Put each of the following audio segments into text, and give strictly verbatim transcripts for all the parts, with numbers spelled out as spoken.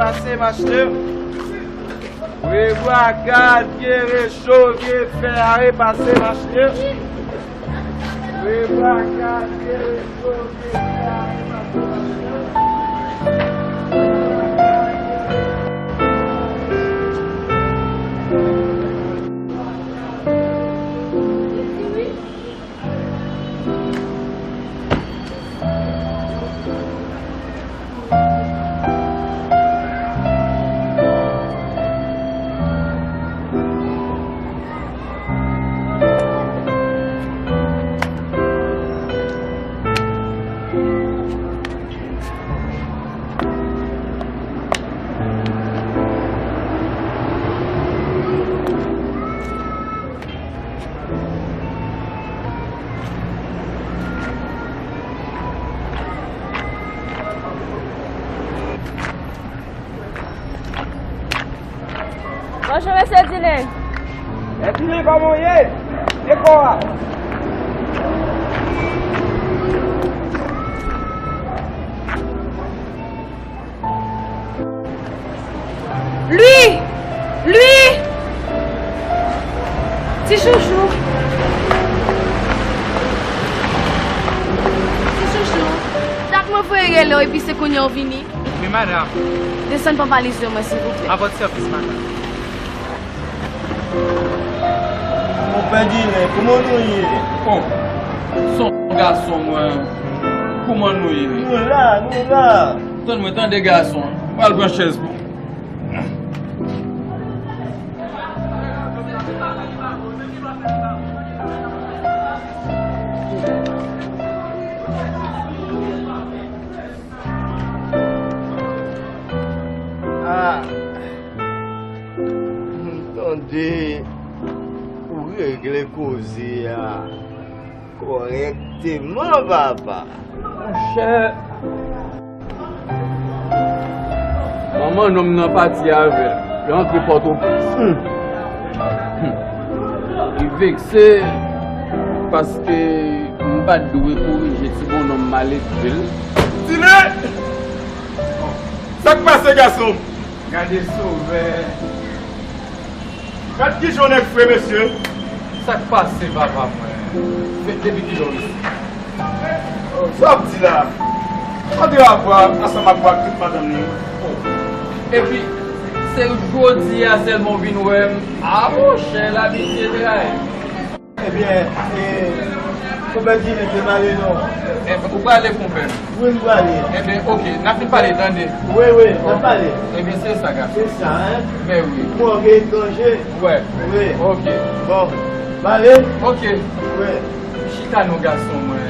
Pase machne. Rebwa gad vye recho vye fè a repase machne. Rebwa gad vye recho vye fè a repase machne. Bonjou, mesye Dilen. Mesye Dilen, kòman w ye? E kò a? Lui! Lui! Ti chouchou. Ti chouchou. Dat mwen voye rele w epi se kounye a w vini. Wi, madanm. Desann pran valiz mwen, silvouplè. A vòt sèvis, madanm. Mon pè Dilen, kòman nou ye? Oh, son gason mwen. Kòman nou ye? Nou la, nou la. Tann mwen, tande gason. Pral pran chèz pou. Ah. M tande ou regle koze a kòrèkteman, papa. Monchè, manman nonm nan pati avè l, yo antre Pòtoprens. Hmm. Hmm. Li vekse paske m pa t dwe korije ti bonnonm maledve l. Dilen! Sa k pase, gason? Gade sovè. Gad kijan w nèg fre, mesye. Sa k pase, papa mwen? Depi kilè w isi? Sa w ap di la? Andre Ava ansanm ak Bwakrit madanm li. Oh. Epi, se jodi a sèlman w vin wè m. A, monchè, labitye tray. Ebyen, e, konpè Dilen te pale non. Ebyen, ou prale, konpè m? Wi, m prale. Ebyen, oke, n ap vin pale, tande. Wi, wi, n ap pale. Ebyen, se sa, gason. Se sa, en? Men wi. Bon, gen etranje? Wi. Wi. Oke. Bon, pale? Oke. Wi. Chita non, gason mwen.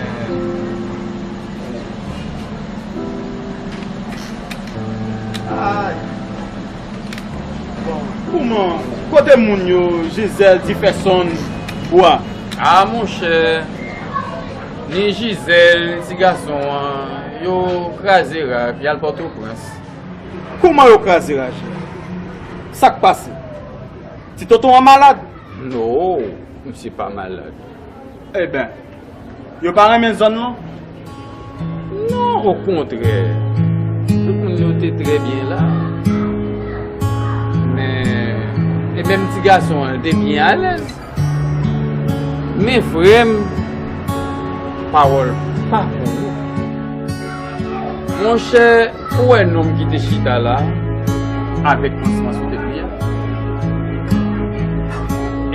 Ay. Bon. Kòman? Kote moun yo, Gisèle, Jefferson, Bwa? A, monchè, ni Gisèle, ni ti gason an, yo kraze rak, y al Pòtoprens. Kòman yo kraze rak? Sa k pase? Ti tonton an malad? Non, misye pa malad. Eben, yo pa renmen zòn lan? Non, okontrè. Tout moun yo te trè byen la. Men, e menm ti gason an te byen alèz. Men frè m, pawòl pa konnen. Monchè, ou wè nonm ki te chita la, avèk pansman sou tèt li a?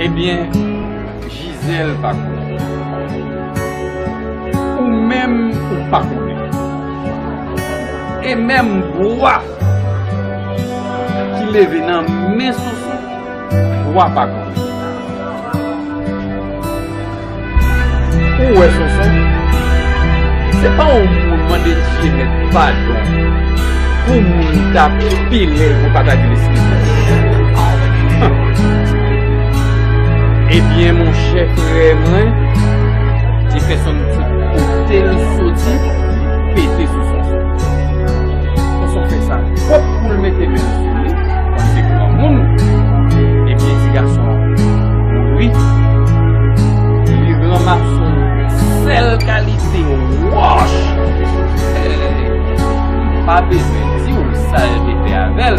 Ebyen, Gisèle pa konnen. Ou menm, ou pa konnen. E menm Bwa ki leve nan men Sonson, Bwa pa konnen. Ou wè, Sonson, se pa yon moun mande Dye Mèt padon pou moun t ap pile l pou pa ta di l eskize. Ebyen, monchè, frè mwen, Jefferson di kote l soti, li pete sou Sonson. Sonson fè sa twòp pou l mete men l sou li, paske granmoun, ebyen, ti gason an mouri. Li ranmase yon sèl kalite wòch. M pa bezwen di w, Sa yo te fè avè l,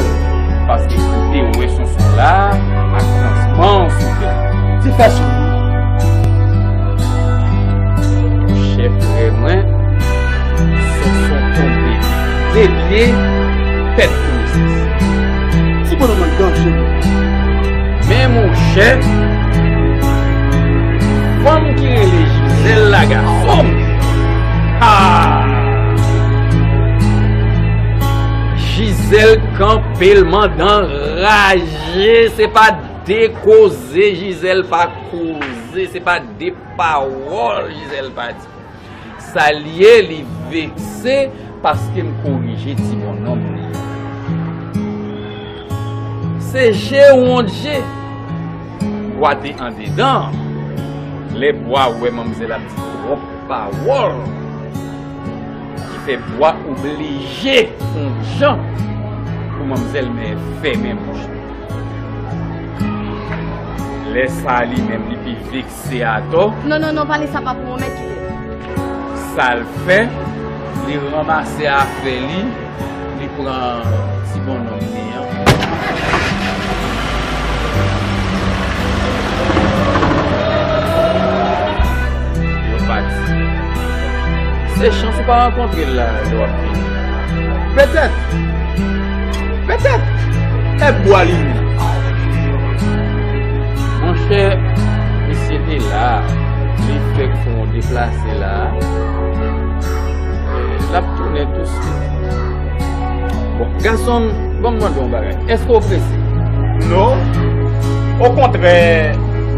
paske kote w wè Sonson la, ak lansman sou tèt. Ti fè sou. Monchè frè mwen, Sonson tonbe de pye, pèd konesans. Ti bonnonm nan danje. Men monchè, fanm ki rele Jizèl la, gason m. Ha! Jizèl kanpe l, mandan raje, se pa de koze Jizèl pa koze, se pa de pawòl Jizèl pa di. Sa l ye, li vekse paske m korije ti bonnonm li. Se je wondje. Bwa te andedan. Lè bwa wè manmzèl ap di twòp pawòl, ki fè bwa oblije fè yon jan pou manmzèl men fèmen bouch li. Lè sa a li menm li pi vekse atò. Non, non, non, pale sa pa pou mwen, mèt kite. Sa l fè, li ranmase afè li, li pran ti bonnonm li an. Yo pati. Se chans ou pa rankontre l la lè w ap vini. Petèt. Petèt. E bwa li ye. Monchè, misye te la. Li fèk fè yon deplase la. L ap tounen touswit. Bon, gason m, ban m mande w yon bagay. Èske w prese? Non. Okontrè,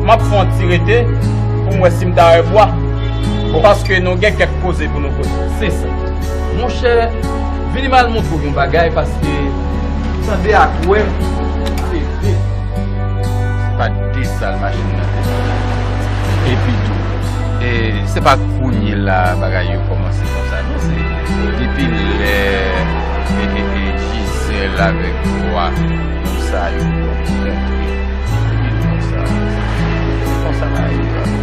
m ap fè yon ti rete pou m wè si m ta wè bwa. Bon. Paske nou gen kèk koze pou nou koze. Se sa. Monchè, vini m al montre w yon bagay, paske tande ak wè, se de. Se pa de sal machin nan te fè. Epi tou, e, se pa kounye la bagay yo kòmanse konsa, non. Se depi lè, e, e, e, Jizèl avèk bwa konsa yo kontre. Epi konsa, se konsa bagay yo ap.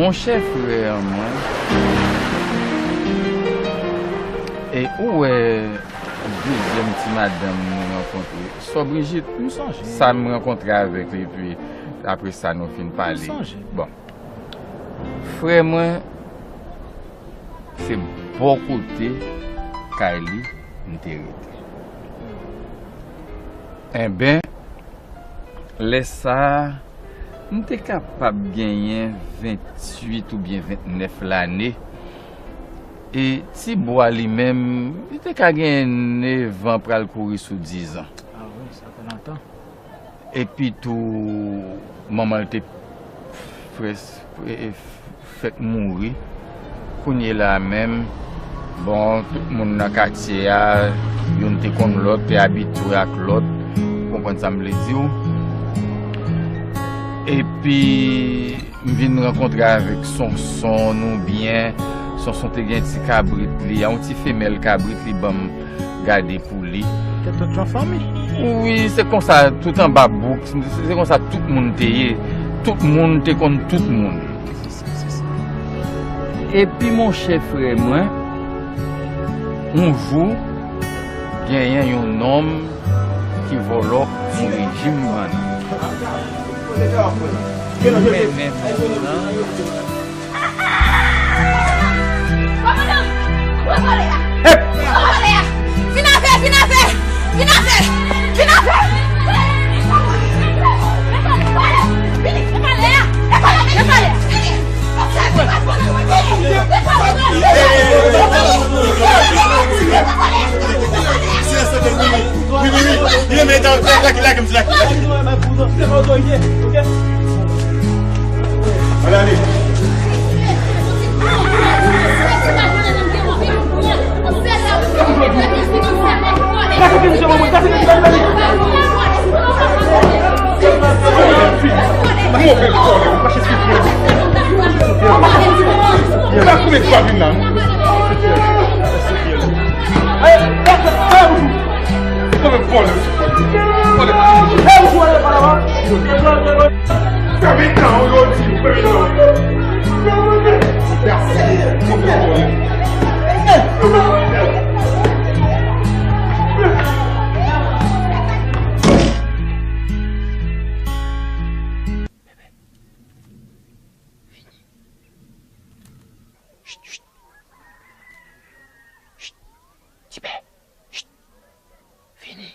Monchè frè mwen, e ou wè dezyèm ti madanm nou rankontre, Sò Brijit, m sonje. Sa m rankontre avèk li, epi apre sa nou fin pale. M sonje. Bon. Frè mwen, se bò kote kay li m te rete. Enben, lè sa a, m te kapab genyen venntuit oubyen ventnèf lane. E ti bwa li menm, li te ka genyen nèf an pral kouri sou diz an. Ah wi, sa fè lontan. Epi tou, manman l te frès-, e, e, fèk mouri. Kounye la a menm, bon, tout moun nan katye a, youn te konn lòt, te abitye ak lòt, ou konprann sa m vle di w. Epi, m vin rankontre avèk Sonson, nou byen. Sonson te gen ti kabrit li, yon ti femèl kabrit li ban m gade pou li. Te tout yon fanmi. Wi, se konsa, tout anba bouk, se, se konsa tout moun te ye. Tout moun te konn tout moun. Epi, monchè frè mwen, yon jou, genyen yon nonm ki vòlò yon rejim bannann. Li renmen bannann. Kòmandan! Pran vòlè a! Pran vòlè a! Vin avè, vin avè! Vin avè! Vin avè! Silans, silans, silans. Wi, wi, wi. Li renmen ta, ta, lage, lage m, lage, lage. Ale, ale. Lage misye, manman, lage misye, lage misye. Ou pa chèche pye. Ou pa chèche pye. Ou pa koupe pa vin la. Ou pa vòlè. Vòlè. Fèmen tan, ou yo di, fèmen tan. Vini. Chit, chit. Chit. Tibè. Chit. Vini.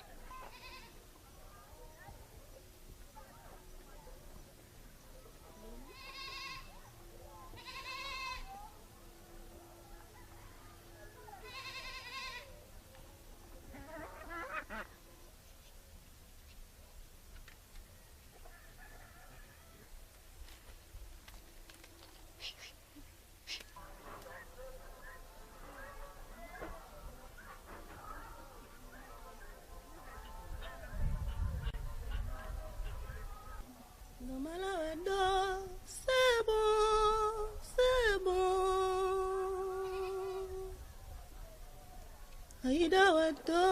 Nan Malawèdo, se bon, se bon. Ayida Wèdo,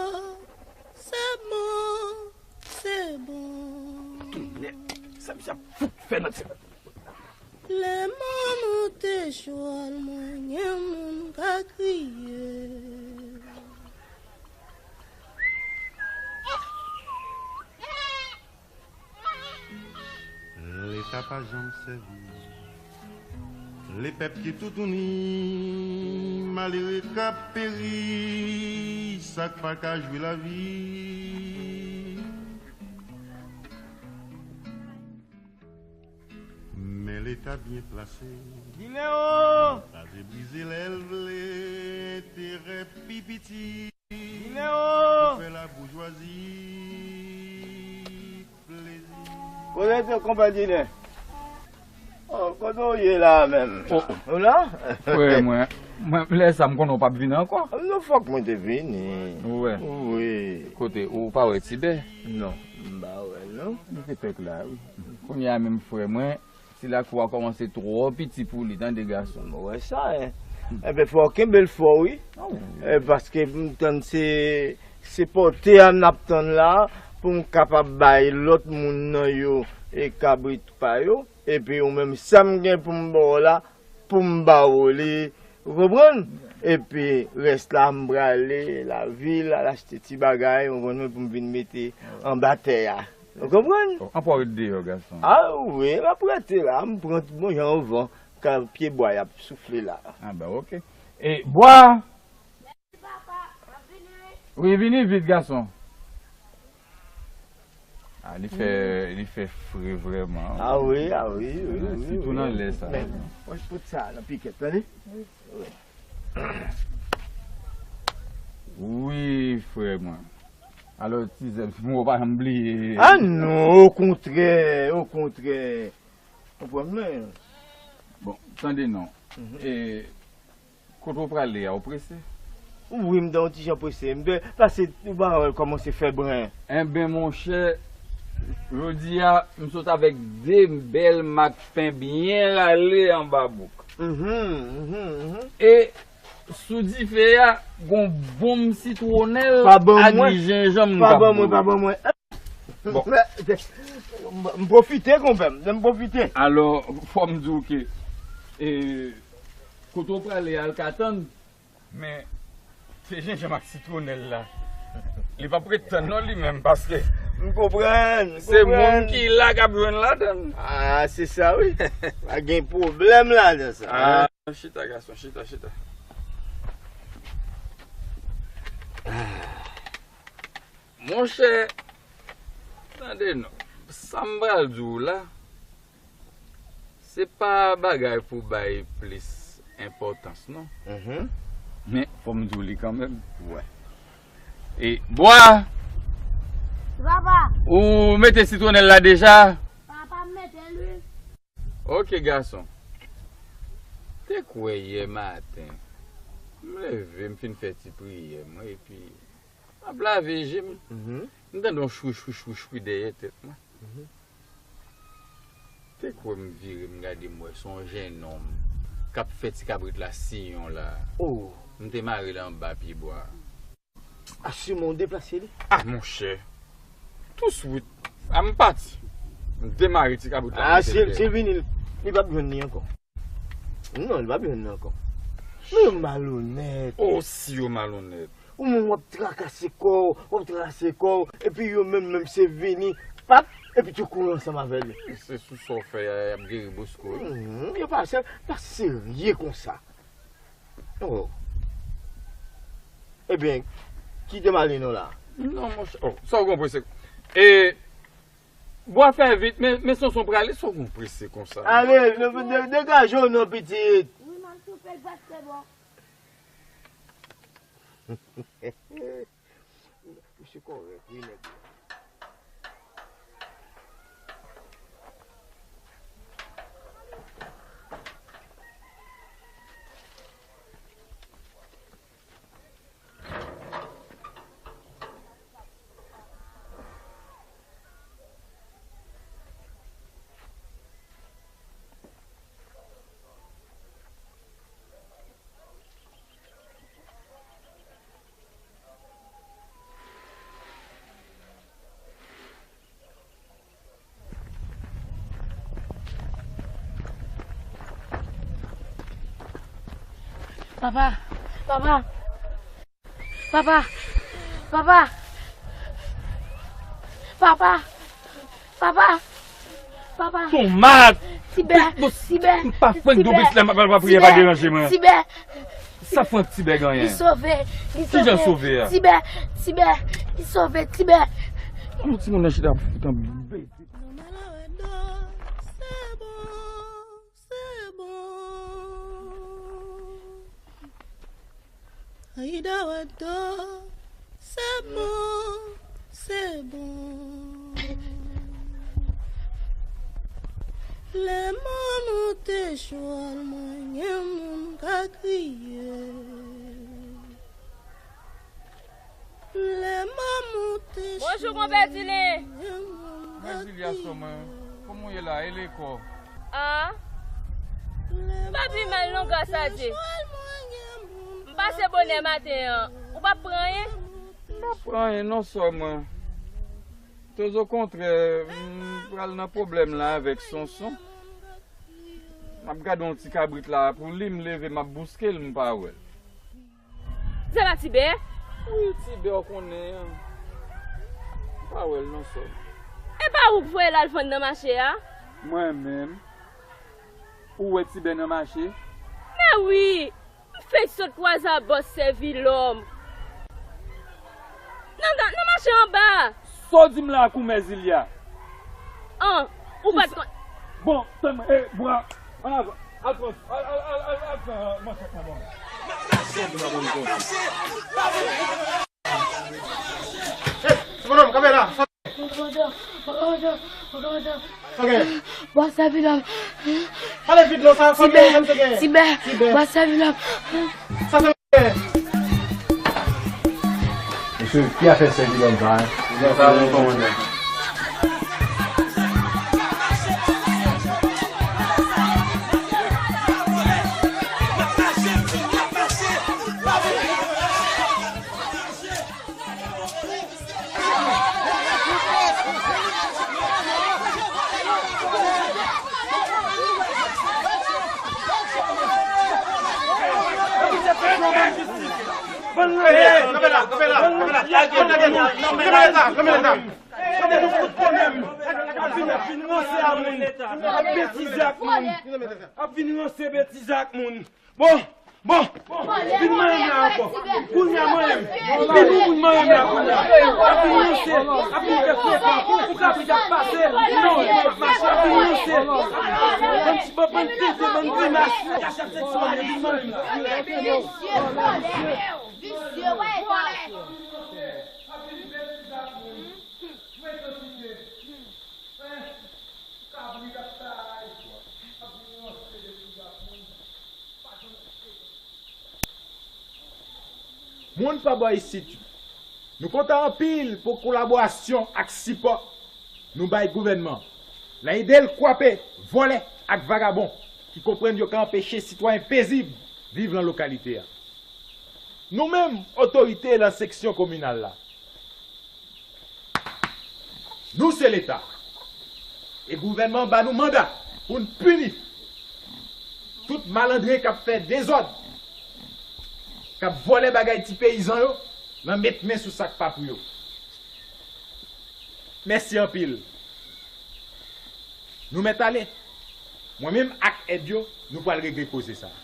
se bon, se bon. Tounè, sa misye ap fout fè nan ti. Lè mò monte chwal mwen, gen moun ka kriye. Leta pa janm sèvi. Lepèp ki toutouni, malere k ap peri, sa k pa ka jwi lavi. Men Leta byen plase. Dileo! Kraze brize lè l vle, enterè pi piti. Dileo! Pou fè laboujwazi plezi. Kote w te, konpè Dilè? Oh, kote w ye la menm? Oh. Ou la? Frè mwen, mwen, lè sa m konnen w p ap vin ankò. Non, fòk mwen te vini. Ou wè? Wi. Kote, ou pa wè Tibè? Non, m pa wè l non. Li te fèk la, wi. Kounye a menm frè mwen, ti lakou a kòmanse twò piti pou li, tande gason. M wè sa, en. Enben, fò w kenbe l fò, wi. Oh. Eh, paske m tann se, se pòte a n ap tann la, pou m kapab bay lòt moun nan yo, e kabrit pa yo. Epi ou menm, sa m gen pou m ba w la, pou m ba w li, ou konprann? Epi rès la, m prale lavil, al achte ti bagay, ou konprann, pou m vin mete anba tè a. Ou konprann? Oh, anpwa ret deyò, gason. A wi, m ap rete la, m pran bon jan yon van, kan pye bwa y ap soufle la. A, ben, oke. E bwa! Wi, vini vit, gason. A, li fè, li fè fre vrèman. A wi, a wi, wi, wi, sitou nan lè sa. Men, mwen pot sa nan pikèt, tande? Wi. Wi, frè mwen. Alò, ti zèb, si mwen pa janm bliye. A non, okontrè, okontrè. Konprann mwen? Bon, tande non. Mhm. E, kote w prale a, ou prese? Wi, m t on ti jan prese. M te pase, ou pa wè l kòmanse fè bren. Enben, monchè, jodi a, m sot avèk de bèl mak pen byen rale anba bouk. Mhm, mhm, mhm. E sou dife a, gon bonm sitwonèl ak jenjanm k ap bouyi. Pa ban mwen, pa ban mwen. Bon. M pwofite, konpè m, m pwofite. Alò, fò m di w ke, e, kote w prale a, l ka tann, men se jenjanm ak sitwonèl la, li p ap ret tann non, li menm, paske m konprann, m konprann. Se moun ki la k ap jwenn ladann. A, se sa, wi. Pa gen pwoblèm ladan sa. A, chita, gason, chita, chita. Monchè, tande non. Sa m pral di w la, se pa bagay pou bay plis enpòtans, non. Mhm. Men, fò m di w li kanmenm. Wè. E, bwa! Papa! Ou mete sitwonèl la deja? Papa, m mete l, wi. Oke, gason. Te kwè yè maten, m leve, m fin fè ti priyè mwen, epi m ap lave je m. Mhm. M tande yon chwi, chwi, chwi, chwi dèyè tèt mwen. Mhm. Se kwè m vire m gade m wè se yon jennonm k ap fè ti kabrit la siyon la. Oh. M te mare l anba pyebwa. A siman w deplase li? Ah, monchè. Touswit. A m pati. M demare ti kabrit la. Ah, si, si l vini, li p ap jwenn li ankò. Non, li p ap jwenn li ankò. Men yo malonèt. Oh, si yo malonèt. Ou menm w ap trakase kò w, w ap trakase kò w, epi yo menm, menm se vini, pap, epi tou kouri ansanm avè li. Se sou sa w fè a, y ap geri Bosco wi. Mhm, yo pa sè, pa serye konsa. Oh. Ebyen, kite m ale non la. Non, monchè. Oh, sa w gen w prese. E, bwa fè vit, men, men Sonson prale, sa w gen w prese konsa? Ale, de, de, degaje w non, pitit. Wi, m ap soupe, pastè bon. Misye kòrèk, wi, nèg la. Papa, papa, papa, papa, papa, papa, papa. Tomat! Tibè, Tibè, m pa fwenk Tibè, doubis la, m pa, pa priyè, pa Tibè, deranje mwen. Tibè. Sa fwenk Tibè genyen? Li sove, li sove. Kijan sove a? Tibè, Tibè, li sove, Tibè. Yon timoun nan chita pou fout an bèt. Aida Wado, se bon, se bon. Lè mò moute chwal mwen, gen moun ka kriye. Bonjou, konpè Dilin. Konpè Dilin, sè mwen, kòman w ye la? E lekò? Ah. M pa pi mal non, gras a Dye. M pase bonè maten an. Ou p ap pran anyen? M p ap pran anyen non, sè mwen. Tozokontrè, m pral nan pwoblèm la avèk Sonson. M ap gade yon ti kabrit la pou li, m leve, m ap bouske l, m pa wè l. Se pa Tibè? Wi, Tibè, w konnen an. M pa wè l non, sè m. E pa ou k voye l al vann nan mache a? Mwen menm? Ou wè Tibè nan mache? Men wi! M fenk sot kwaze a bòs Sèvilòm. Nan, nan, nan mache anba a. Sa w di m la a, koumè Zilya? An, ou pa t konn. Bon, tann mwen, e, bwa, an avan, al pran, al, al, al, al, al pran manchèt la ban mwen. Sa w di m la ban m konsa? Hey, ti bonòm, kanpe la. Sa w gen? Bwa Sèvilòm. Pale vit non, sa, sa w gen, sa w gen? Tibè, Tibè, Tibè. Bwa Sèvilòm. Sa, sa w gen? Mesye, ki afè Sèvilòm sa, hein? Sa, yon kòmandè. Ap vin ranse a moun, ap vin ranse betize ak moun. Bon, bon, vin manyen m la ankò. Kounye a manyen m. Vin moun manyen m la kounye a. Ap vin ranse, ap vin fè frekan. Ou ka vin ap pase. Non, ap vin ranse. Bann ti, bann tete, bann grimas. Kachèt seksyon, vin manyen m la. Visye, vòlè. Visye, vòlè. Moun pa bò isit yo, nou kontan anpil pou kolaborasyon ak sipò nou bay gouvènman. L a ede l kwape vòlè ak vagabon ki konprann yo ka anpeche sitwayen pezib viv nan lokalite a. Nou menm, otorite nan seksyon kominal la, nou se Leta. E gouvènman an ba nou manda pou n pini tout malandren k ap fè dezòd, k ap vòlè bagay ti peyizan yo, nan met men sou sa k pa pou yo. Mèsi anpil. Nou mèt ale. Mwen menm ak èd yo, nou pral regle koze sa a.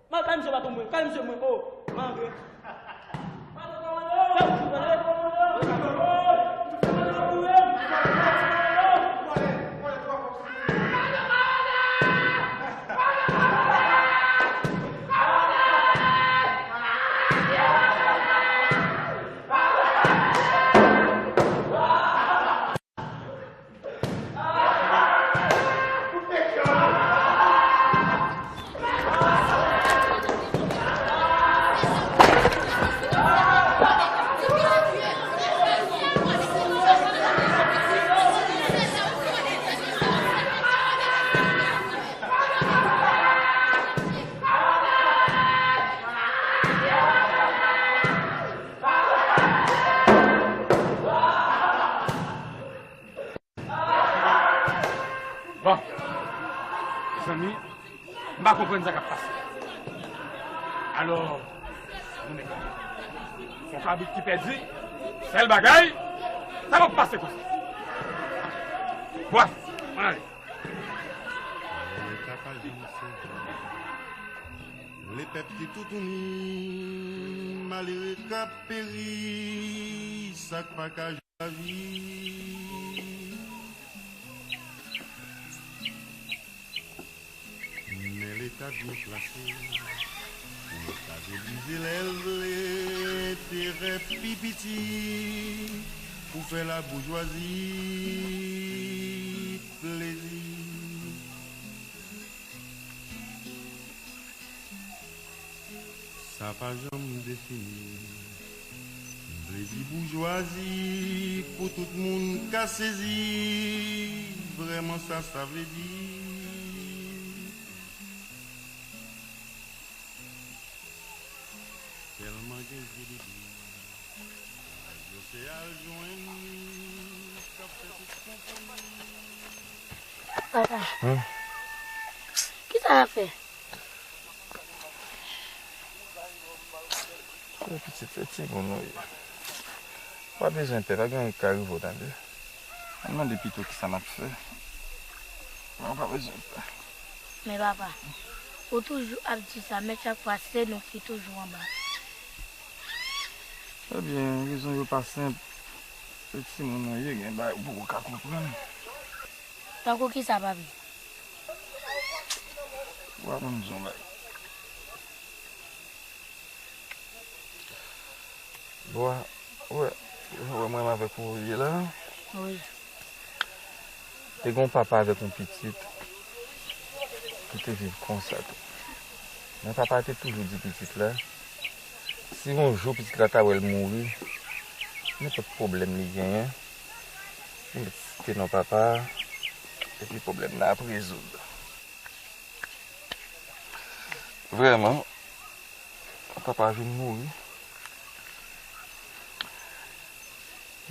Mal bay misye baton mwen, kale misye mwen, o, malangre. Bon, mezanmi, m pa konprann sa k ap pase. Alò, nou mèt gade. Yon kabrit ki pèdi, sèl bagay, sa p ap pase konsa. Bwè, ann ale. Leta pa janm sezi. Le pèp ki toutouni, malere k ap peri, sa k pa ka jwe lavi. Men Leta byen plase pou l stabilize lè l vle enterè pi piti pou fè laboujwazi plezi. Sa pa janm defini. M vle di boujwazi pou tout moun ka sezi. Vrèman sa sa vle di. Tèlman gen zye de bri. Laj yo se al jwenn k ap fè tout konprann. Papa, hmm? Kisa w ap fè? Fè pitit, se timoun ou ye. Pa bezwen pè, pa gen anyen ki ka rive w, tande. Ann mande pito kisa n ap fè. Men w pa bezwen pè. Men papa, ou toujou ap di sa, men chak fwa se nou ki toujou anba. Ebyen, rezon yo pa senp. Se timoun ou ye, gen bagay ou poko ka konprann. Tankou kisa, papi? Ou aprann m di yon bagay. Bon, ou wè, ou wè mwen avèk ou ye la. Wi. Te gen yon papa avèk yon pitit ki te viv konsa tou. Men papa a te toujou di pitit la, si yon jou pitit la ta wè l mouri, nenpòt pwoblèm li genyen, li mèt site non papa a, epi pwoblèm nan ap rezoud. Vrèman, papa vin mouri.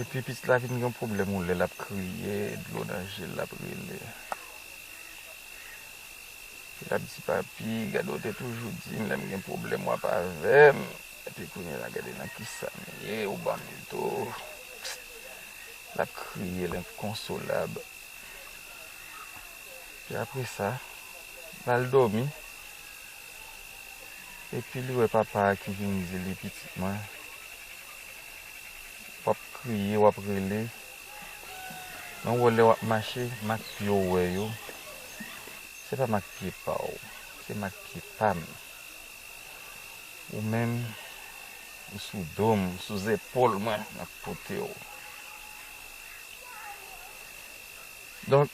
Epi pitit la vin gen pwoblèm, yon lè l ap kriye, dlo nan je l, l ap rele. Epi l ap di, "Papi, gade w te toujou di m lè m gen pwoblèm w ap avè m. Epi kounye a la gade nan kisa m ye, ou ban m dlo." L ap kriye, l enkonsolab. Epi apre sa, l al dòmi. Epi li wè papa a ki vin di li, "Pitit mwen, w ap kriye, w ap rele. Men w wè lè w ap mache, mak pye w wè yo, se pa mak pye pa w, se mak pye pa m. Ou menm, Ou sou do m, sou zepòl mwen, m ap pote w. Donk,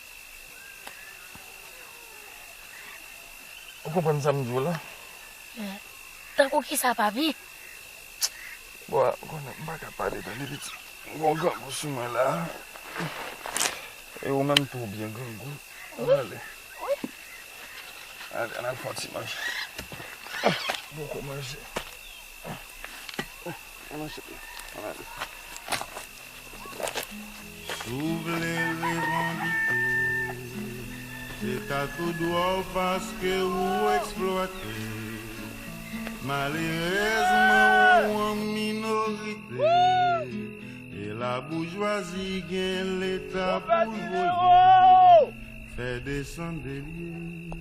ou konprann sa m di w la? Tankou kisa, papi? Bon, ou konnen m pa ka pale tande pitit. M gon grangou sou mwen la. E ou menm tou, ou byen grangou. Ann ale. Wi. Ale, ann al fè yon ti manje. Bon, kon manje. Ann manje, ann ale. Si w vle revandike, se ta tou dwa w paske ou eksplwate. Malerezman, ou an minorite. E laboujwazi gen leta pou l voye fè desann delye.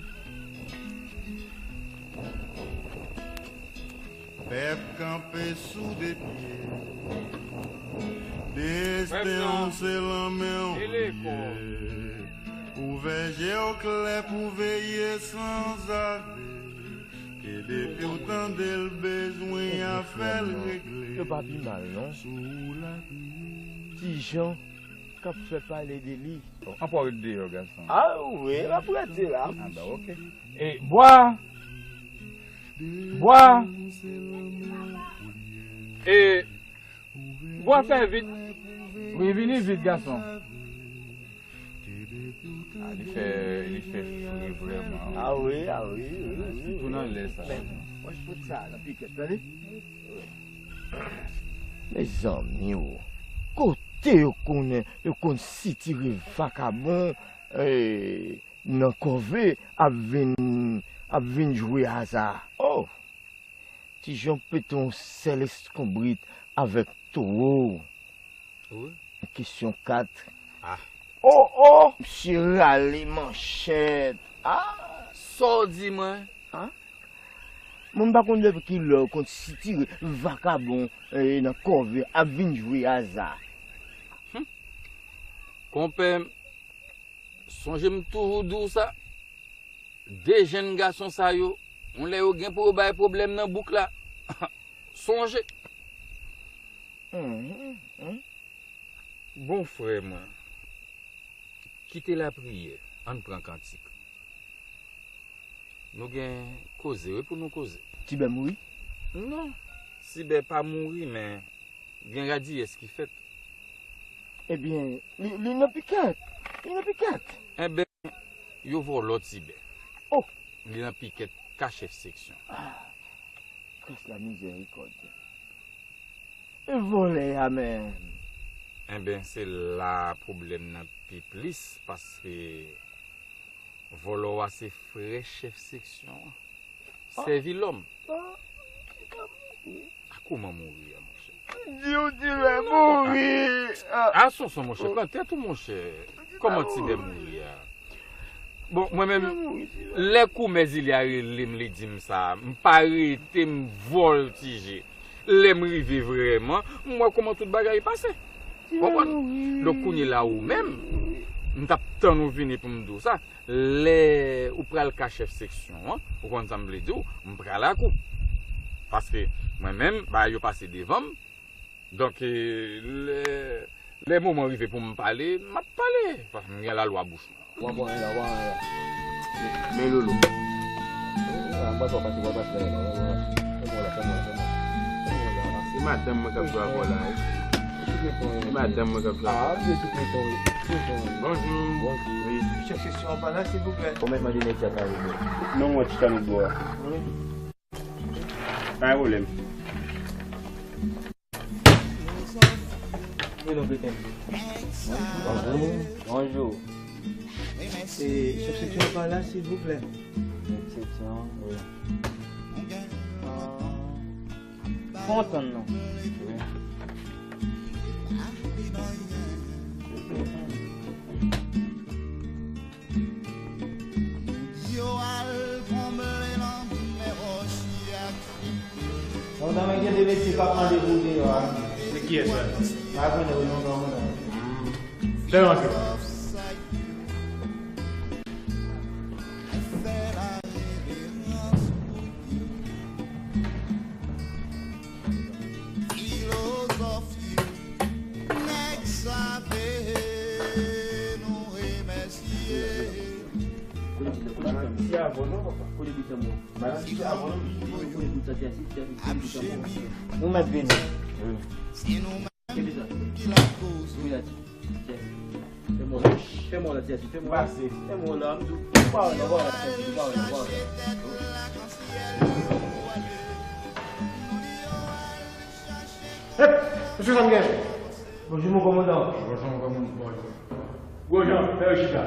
Pèp kanpe sou de pye. Desten w se lan men w li ye. Ouvè je w klè pou veye sanzave. Ke depi w tande l bezwen afè l regle. Yo pa pi mal, non. Sou la pi. Ti Jan k ap fè pale de li. Anpwa ret deyò, gason. A wi, l ap rete la. A, ben, oke. E, bwa! Bwa! E, bwa, fè vit. Wi, vini vit, gason. A, li fè, li fè fre vrèman, wi. A wi, a wi, wi, wi. Sitou nan lè sa. Men, mwen, fout sa nan pikèt, tande? Mezanmi, o. Kote yo konnen, yo konn sitire vakabon, eh, nan kòve ap vin, ap vin jwe aza. Oh! Ti Jan pete yon sèl eskonbrit avèk towo. Wi. Kesyon kat. Ah. Oh, oh! Misye rale manchèt. Ah! Sa w di mwen? Ah? Mwen m pa konn depi kilè w konn sitire vakabon, eh, nan kòve ap vin jwe aza. Hmm. Konpè m, sonje m toujou di w sa. De jenn gason sa yo, yon lè yo gen pou yo bay pwoblèm nan bouk la. Sonje. Mhm, mhm. Bon, frè mwen, kite lapriyè, ann pran kantik. Nou gen koze, wi, pou nou koze. Tibè mouri? Non, Tibè pa mouri, men gen radiyès ki fèt. Ebyen, li, li nan pikèt. Li nan pikèt. Enben, yo vòlò Tibè. Oh! Li nan pikèt ka chèf seksyon. Ah, Kris la mizèrikòd. E vòlè a menm? Enben, se la pwoblèm nan pi plis, paske vòlò a se frè chèf seksyon an. Ah. Sèvilòm. Ah, li pa mouri. A kouman mouri a, monchè? Di w Tibè mouri. Ah. A Sonson, monchè, pran tèt ou, monchè. Kòman Tibè mouri a? Bon, mwen menm, lè koumè Zili a rele m, li di m sa, m pa rete, m vòltije. Lè m rive vrèman, m wè kòman tout bagay pase. Konprann? Donk, kounye la, ou menm, m t ap tann ou vini pou m di w sa. Lè ou pral ka chèf seksyon an, ou konn sa m vle di w, m pral ak ou. Paske mwen menm, bagay yo pase devan m. Donk, e, lè, lè moman rive pou m pale, m ap pale. Paske m gen lalwa bouch mwen. W ap wè la, w ap wè la. Men Loulou. A, m pa twa pase, w ap pase la, w ap wè la. Fè mwen la, fè mwen la, fè mwen la. Fè mwen la. Se madanm mwen k ap jwe avè w la, wi. Se madanm mwen k ap jwe avè w. Ah, m se sou Clinton, wi. Clinton, wi. Bonjou. Bonjou. Wi. Chèf seksyon an pa la, silvouplè. Ou mèt mande nèg sa kare, bro. Non, mwen chita nan bò a. Wi. Pa gen pwoblèm. Wi, non, Clinton. Bonjou. Bonjou. E chèf seksyon an pa la, silvouplè. Chèf seksyon, wi. Fè w tann non. Yo al konble lanmè wòch ak. Lontan men gen de mesye k ap mande pou deyò a. Se kiyès sa? Pa konnen wi, non, pa konnen. Fè yo antre. Ou mèt vini. Fè mò la, fè mò la, fè mò la. Pase. Fè mò la, m di w, ou pa wè nan, ou pa wè nan, ou pa wè nan, ou pa wè nan. Hep! Mesye, sa m gen? Bonjou, mon kòmandan. Bonjou, mon kòmandan. Bonjou. Gwo Jan, fè yo chita.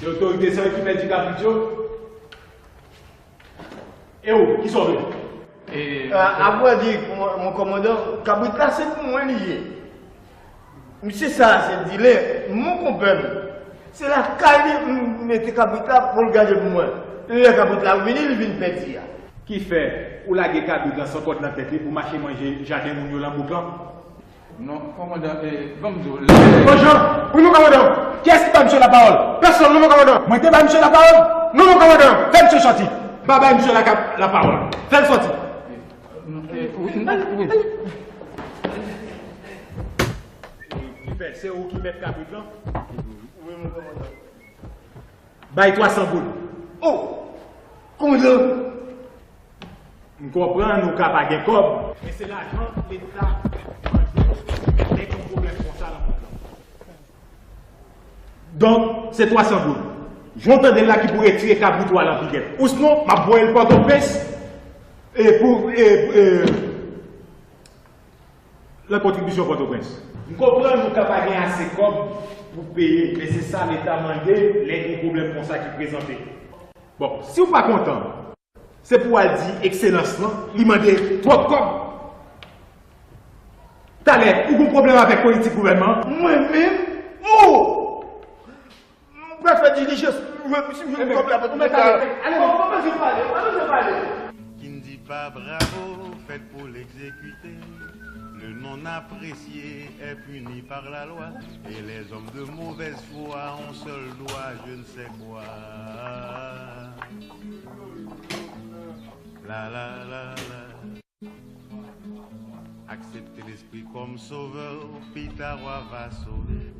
Se otorite sa yo ki pèdi kabrit yo? E ou, kisa w vle? E, a, apre di, mon, mon kòmandan, kabrit la se pou mwen li ye. Misye sa a se dilè, mon konpè m. Se lakay li m mete kabrit la pou l gade pou mwen. Lè kabrit la vini, li vin pèdi a. Ki fè ou lage kabrit lan san kòd nan tèt li pou mache manje jaden moun yo lan bouk lan? Non, kòmandan, e, ban m di w, lè... Gwo Jan, wi, mon kòmandan. Kiyès ki ba misye lapawòl? Pèsonn, non, mon kòmandan. Mwen te ba misye lapawòl? Non, mon kòmandan. Fè misye sòti. M pa bay misye la, lapawòl. Fè l sòti. E, wi, wi. Ki fè, se ou ki mèt kabrit lan? Wi, mon kòmandan. Bay twa san goud. Oh! Kòmandan! M konprann ou ka pa gen kòb, men se lajan Leta mande lè gen yon pwoblèm konsa nan mond lan. Donk, se twa san goud. Jan w tande l la ki pou retire kabrit ou a lan pikèt. Ousnon, m ap voye l Pòtoprens, e pou, e, e, lan kontribisyon Pòtoprens. M konprann ou ka pa gen ase kòb pou peye, men se sa Leta mande lè gen pwoblèm konsa ki prezante. Bon, si w pa kontan, se pou w al di Ekselans lan, li mande twòp kòb. Talè, ou gen pwoblèm avèk politik gouvènman an? Mwen menm? Oh! M pral fè dilijans pou jwenn, pou jwenn kòb la pou mwen. Ale, ale, pa bezwen pale, pa bezwen pale. Qui ne dit pas bravo, fait pour l'exécuter. Le non apprécié est puni par la loi, et les hommes de mauvaise foi ont seul droit je ne sais quoi. La, la, la, la. Aksepte Lespri kòm Sovè, pita w a va sove.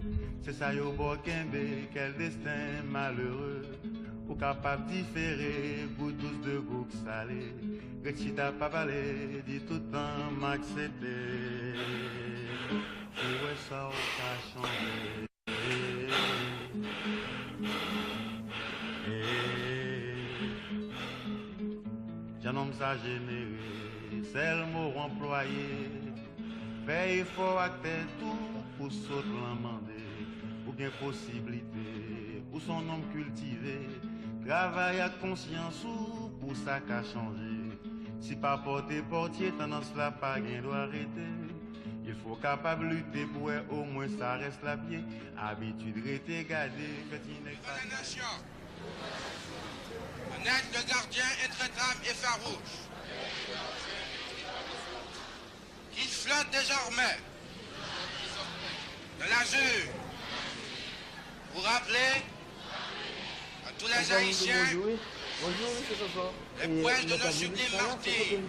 Se sa yo ba w kenbe, kèl desten malere. Ou kapab difere, gout dous de gout sale. Ret chita pa pale, di tout tan m aksepte. Pou wè sa w ka chanje. Jan nonm sa jenere, sèl mo w anplwaye. Fè efò ak tèt ou pou sot lan mande. Ou gen posiblite, ou s on nonm kiltive. Travay ak konsyans ou pou sa ka chanje. Si pa pòte pòtye, tandans la pa gen dwa rete. Il faut kapab lite pou wè omwen sa rès la ap ye. Abitid rete gade, fè ti nèg pa... Condamnation. Honnête, le gardien intraitable et farouche. Qu'il flotte désormais dans l'azur pour rappeler à tous les Haïtiens les preuves de nos sublimes martyrs.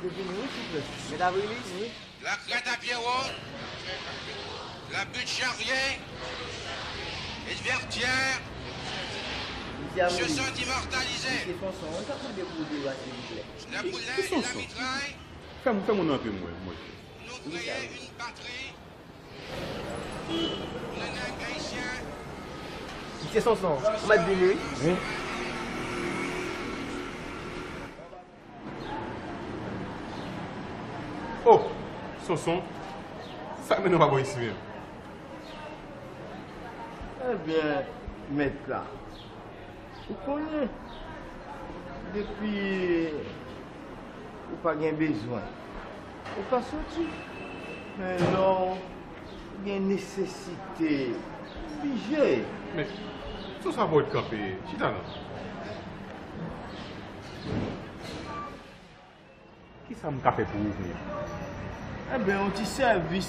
La crête à pierrot, la butte charriée et le vertière se sont immortalisés. La poulaille et la mitraille nous créaient une patrie. Pou le nèg ayisyen. Misye Sonson, ou mèt vini wi. Wi. Oh, Sonson, sa k mennen w pa bò isi menm? Ebyen, mèt la, ou konnen, depi ou pa gen bezwen, ou pa soti. Men lè w gen nesesite, ou blije. Men, sou sa pou w kanpe, chita non. Kisa m ka fè pou ou kounye a? Ebyen, yon ti sèvis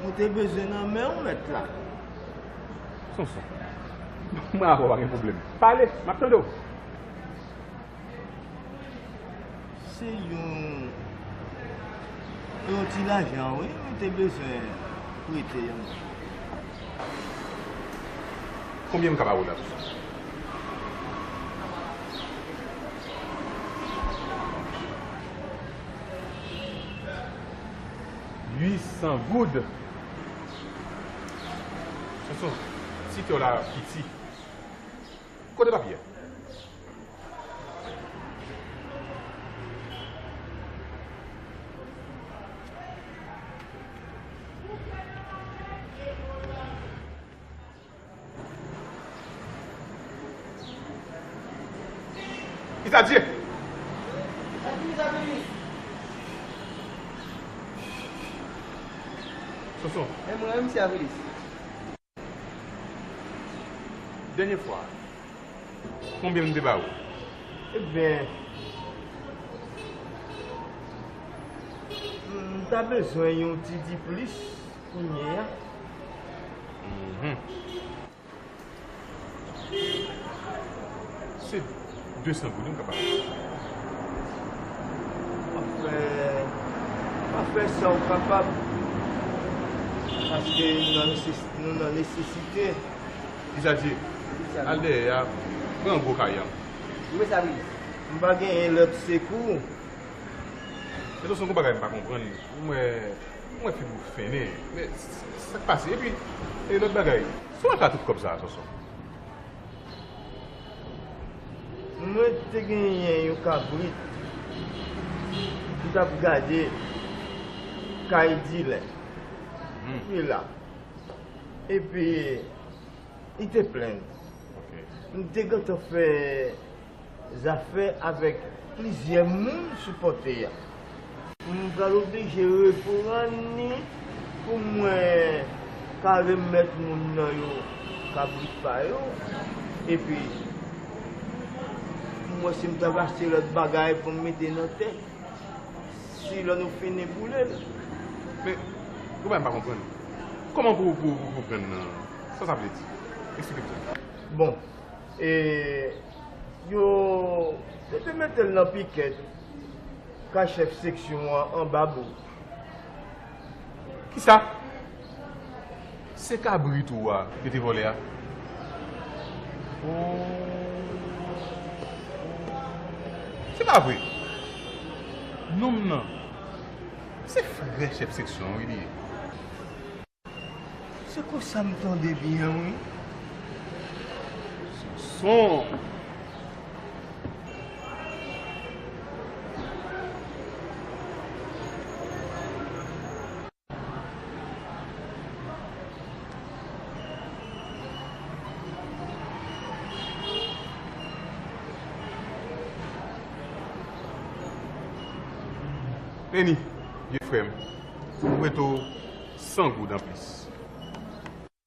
mwen te bezwen nan men w, mèt la. Sonson, mwen avè w pa gen pwoblèm. Pale, m ap tande w. Se yon, yon ti lajan, wi, mwen te bezwen prete yon. Konbyen m ka ba w la? Uit san goud. Sonson, ti kè w la piti. Kote papye a? Isadye! Sonson. E mwen, misye Avilis. Dènye fwa, konbyen m te ba ou? Ebyen, m ta bezwen yon ti di plis kounye a. Mhm. Se de san goud wi m ka ba ou. W ap fè, w ap fè sa w kapab, paske nou nan neses-, nou nan nesesite. Isadye, al dèyè a, pran gwo kay an. Wi, sa vle di, m pa genyen lòt sekou. E Sonson, gon bagay m pa konprann. M wè, m wè figi w fennen. Men, s-, s-, sa k pase? Epi, e lòt bagay, si w al ka tout kòb sa a, Sonson? Mwen te genyen yon kabrit ki t ap gade kay dilè. Hmm. Ki la. Epi, li te plenn. Ok. M te gentan fè zafè avèk plizyè moun sou pòte a. M pral oblije reprann li pou mwen ka remèt moun nan yo kabrit pa yo. Epi, pou mwen, si m ta achte lòt bagay pou m mete nan tè, si lè nou fini boule l. Men, gon bagay m pa konprann. Kòman pou, pou, pou, pou prann nan? Sa sa vle di? Eksplike m sa. Bon, e, yo, yo te mete l nan pikèt kay chèf seksyon an anba bouk. Kisa? Se kabrit ou a yo te vòlè a? Oh. Se pa vre. Nonm nan, se frè chèf seksyon an wi li ye. Se konsa m tande byen wi. Sonson. Vini, vye frè m. M prete w san goud anplis.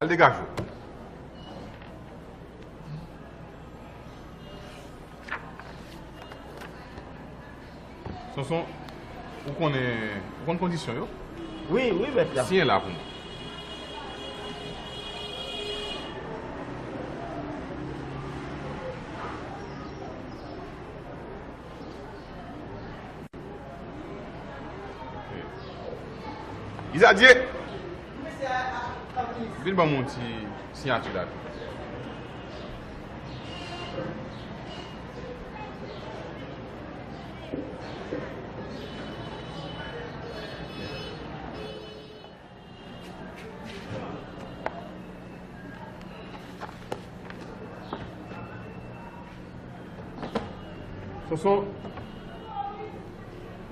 Al degaje w. Sonson, ou konnen, ou konn kondisyon yo? Wi, wi, mèt la. Siyen la pou mwen. Isadye! Vin ban m yon ti siyati la tou. Sonson,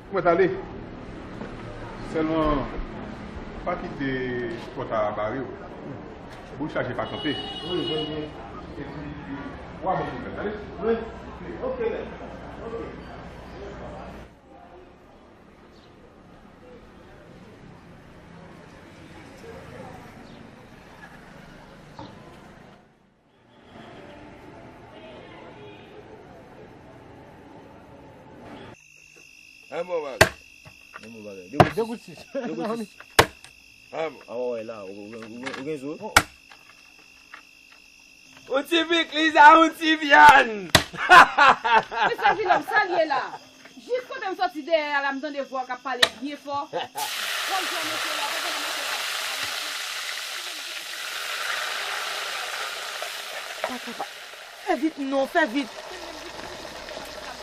ou mèt ale. Sèlman, pa kite pòt a bare w. Boul chaje pa kanpe. Wi, wi, wi. Epi, w a bon pou mèt ale. Wi. Ok, mèt. Ok. An bon bagay. An bon bagay. De goud sis. De goud sis. An bon. An wè la, ou, ou, ou, ou gen zo. Yon ti pikliz a yon ti vyann. Mesye Vilòm, sa l ye la? Jis kote m sòti dèyè a la, m tande vwa w k ap pale byen fò. Bòl jan mesye la, pa tande mesye la. Fè vit non, fè vit.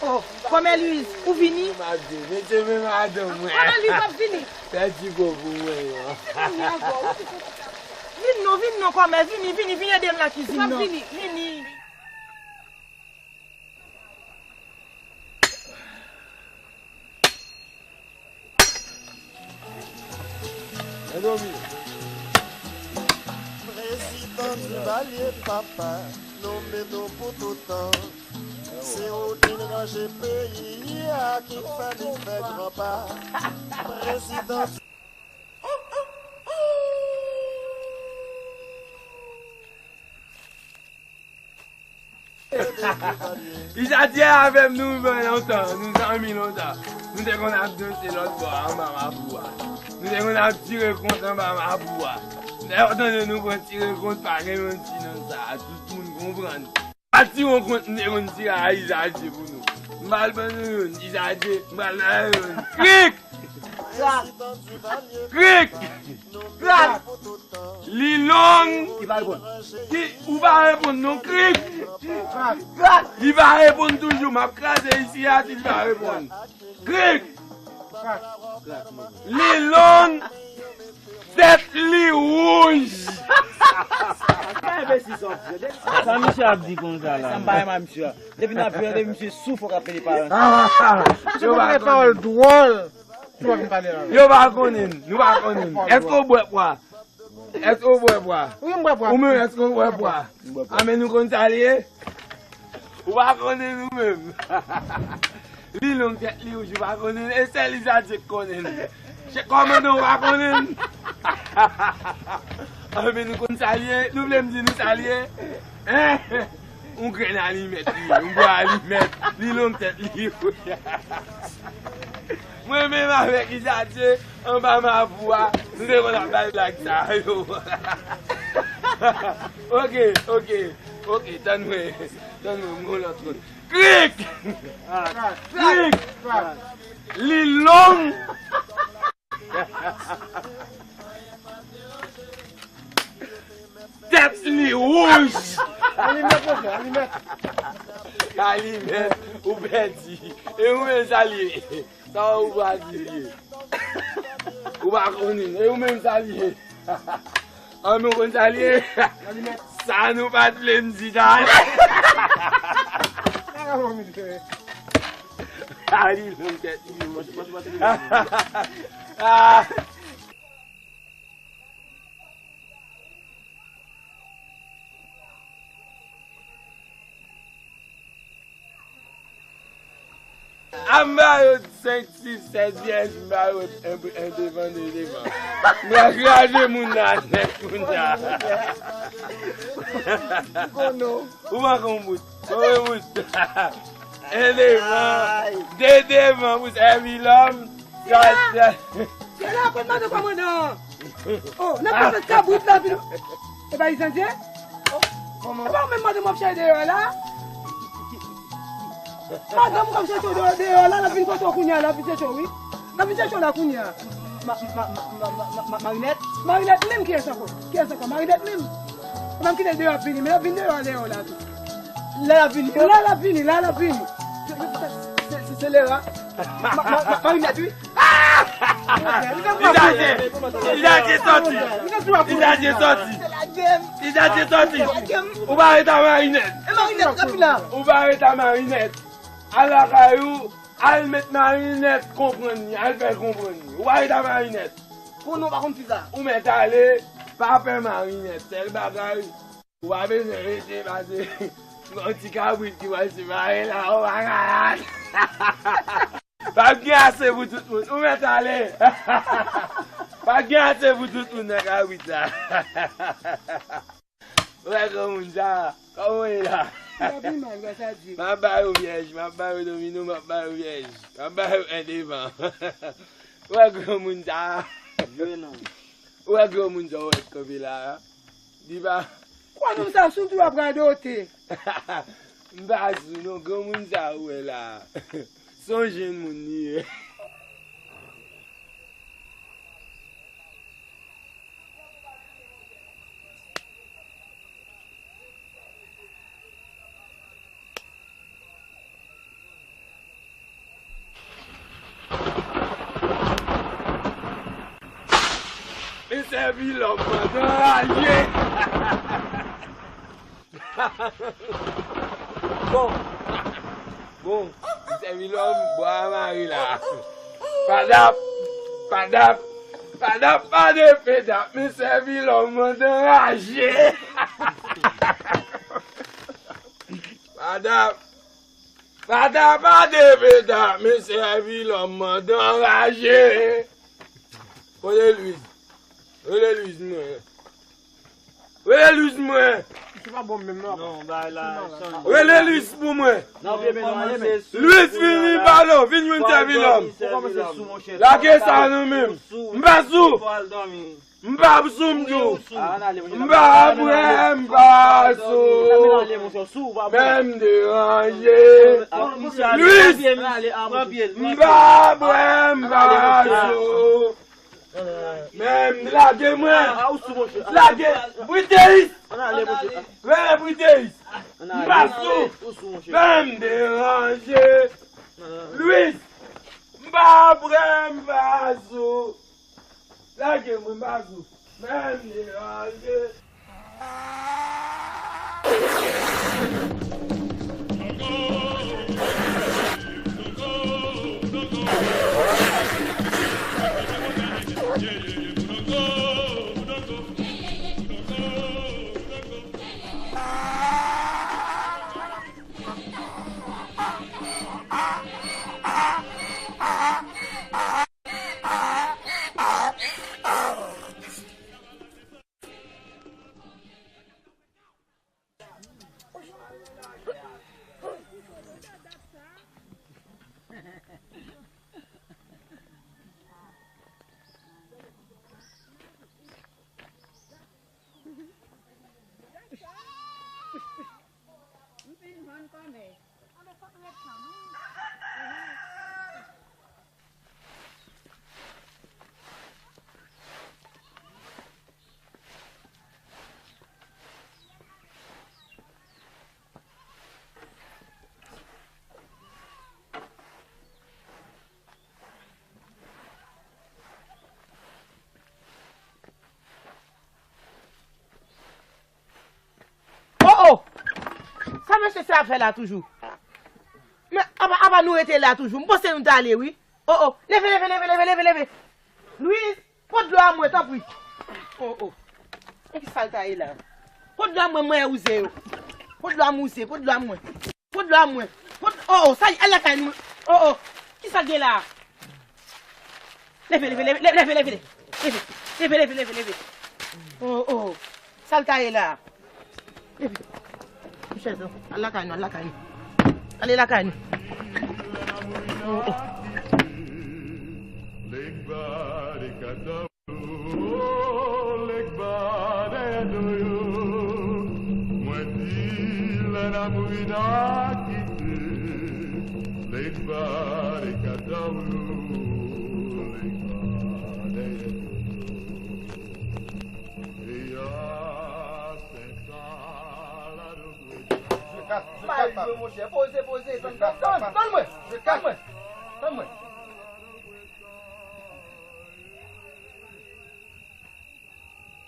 Oh, kòmè Louise, ou vini? Madanm, mesye, men madanm mwen. Kòmè Louise ap vini. Pèdi gwo pou mwen yo. Vin non, vin non, kòmè, vini, vini, vini ede m lakizin nan. Vini. Prezidan Duvalier papa, nou met ou pou toutan. Se ou ki ranje peyi a ki fè li fè gran pa. Prezidan Izadye avè m, nou rive lontan, nou zanmi lontan. Nou te konn ap danse lòt bò anba mapou a. Nou te konn ap tire kont anba mapou a. Lè yo tande nou pran tire kont, pa gen yon ti nan sa a. Tout moun konprann. Pa tire yon kont, nou te konn tire a Izadye pou nou. M pral ban nou youn, Izadye, m pral ban nou youn. Krik! Krak! Krik! Krak! Li long. Li pa reponn. Ki, ou pa reponn non, krik. Krak! Krak! Li pa reponn toujou. M ap kraze isi a si li pa reponn. Krik! Krak! Krak! Li long. Tèt li wouj. Pa enbesil sa w ap di. Sa misye ap di konsa la? Sa m pa renmen misye a. Depi n ap jwe, depi misye sou, fòk ap pede pale. Misye konn pale pawòl dwòl. Yo pa konnen, nou pa konnen. Èske w bwè pwa? Èske w bwè pwa? Wi, m bwè pwa. Ou menm, èske w bwè pwa? A, men nou konn sa l ye? Ou pa konnen nou menm. Li long, tèt li wouj, ou pa konnen. E sèl Izadye k konnen. Chèf kòmandan, ou pa konnen. A, men nou konn sa l ye? Nou vle m di nou sa l ye? Hein? Yon grenn alimèt li ye, yon bò alimèt, li long tèt li. Mwen menm avèk Izadye, anba mapou a, nou te konn ap bay blag sa yo. Ok, ok, ok, tann mwen, tann mwen, m gon lòt moun. Krik! Krik! Li long! Tèt li wouj! Alimèt, monchè, alimèt. Alimèt, ou pèdi. E ou menm sa l ye? Sa ou pa di l ye? Ou pa konnen. E ou menm sa l ye? An, nou konn sa l ye? Alimèt. Sa nou pa t vle m di, dal. A, li long tèt li. Ah. A, m ba yo senk, sis, sèt vyèj, m ba yo en, en devan, de devan. M kraze moun nan nèt kounye a. Ou manke yon bout. Ou manke yon bout. En devan, de devan pou sèvi lòm. Sela, sela, konn mande kòmandan an. Oh, nan pase kabrit la vin. E pa Izadye? Oh, e pa ou menm madanm w ap chèche deyò a la? Madanm w ap chèche w deyò, deyò a la, l ap vin kote w kounye a, l ap vin chèche w, wi. L ap vin chèche w la kounye a. Ma, ma, ma, ma, ma, ma, Marinette? Marinette menm, kiyès ankò? Kiyès ankò? Marinette menm? Ou menm kite l deyò ap vini, men l ap vin deyò a, deyò a la tou. La l ap vini. La l ap vini, la l ap vini. Se, se, se, se, se Lera. Ma, ma, ma, Marinette, wi. Izadye, Izadye sòti. Izadye sòti. Izadye sòti. Ou pa ret a Marinette. E Marinette k ap vin la. Ou pa ret a Marinette. Al lakay ou, al met Marinette konprann li, al fè l konprann li. Ou pa ret a Marinette. Konnen w pa konn fi sa. Ou mèt ale, pa pè Marinette. Sèl bagay, ou pa bezwen rete pase yon ti kabrit ki pral separe la, ou pa ka al. Pa gen ase pou tout moun. Ou mèt ale. Pa gen ase pou tout moun nan kabrit la. Ou wè granmoun sa, kòman w ye la? M pa pi mal, wè sa di. M ap ba yo pyèj, m ap ba yo domino, m ap ba yo pyèj. M ap ba yo en devan. Ou wè granmoun sa. Jwe non. Ou wè granmoun sa ou wè k kanpe la a? Di pa. Kwa nonm sa sou tou ap radote. M pa sou non, granmoun sa ou wè la a. Se yon jenn moun li ye. Sèvi lòm pandan raje. Bon. Bon. Sèvi lòm bwa mare la. Padap, padap, padap, pa de pedap, men sèvi lòm pandan raje. Padap. Pata pa de peta, men sèvi lòm pandan raje. Kote Louise? Rele Louise mwen. Rele Louise mwen. Misye pa bon menm non. Non, bay la, chanj. Rele Louise pou mwen. Louise vini balo, vin jwenn sèvi lòm. Lage sa nan men m. M pa sou. M pa sou m di w. M pa bwè, m pa sou. Men m deranje. Louis, m pa bwè, m pa sou. Men m lage mwen. Lage. Briteis. Rele Briteis. M pa sou. Men m deranje. Louis, m pa bwè, m pa sou. Lage mwen, m pa sou. Men m deranje. M fin jwenn kòmè. Anben fòk ret kanmenm. Oh, oh! Sa mesye sa ap fè la toujou? Men apa, apa nou rete la toujou? M panse nou t ale, wi. Oh, oh! Leve, leve, leve, leve, leve, leve! Louise, pot dlo a mwen, tanpri. Oh, oh! E ki sa l ta ye la? Pot dlo a mwen, mwen wouze yo. Pot dlo a mwen wouze, pot dlo a mwen. Pot dlo a mwen. Pot, oh, oh, sa, al lakay nou. Oh, oh. Ki sa gen la? Leve, leve, leve, leve, leve, leve. Leve, leve, leve, leve, leve. Oh, oh. Sa l ta ye la? Leve. Chèz, al lakay nou, al lakay nou. Ale lakay nou. Oh, oh. Legba dèyè do yo, mwen di lè n a mouri n a kite. Legba de kadaw yo, legba dèyè do yo. Eya, sen sa la do gwo. Bay mwen, monchè, poze, poze, tann, tann, tann, tann mwen, tann mwen, tann mwen.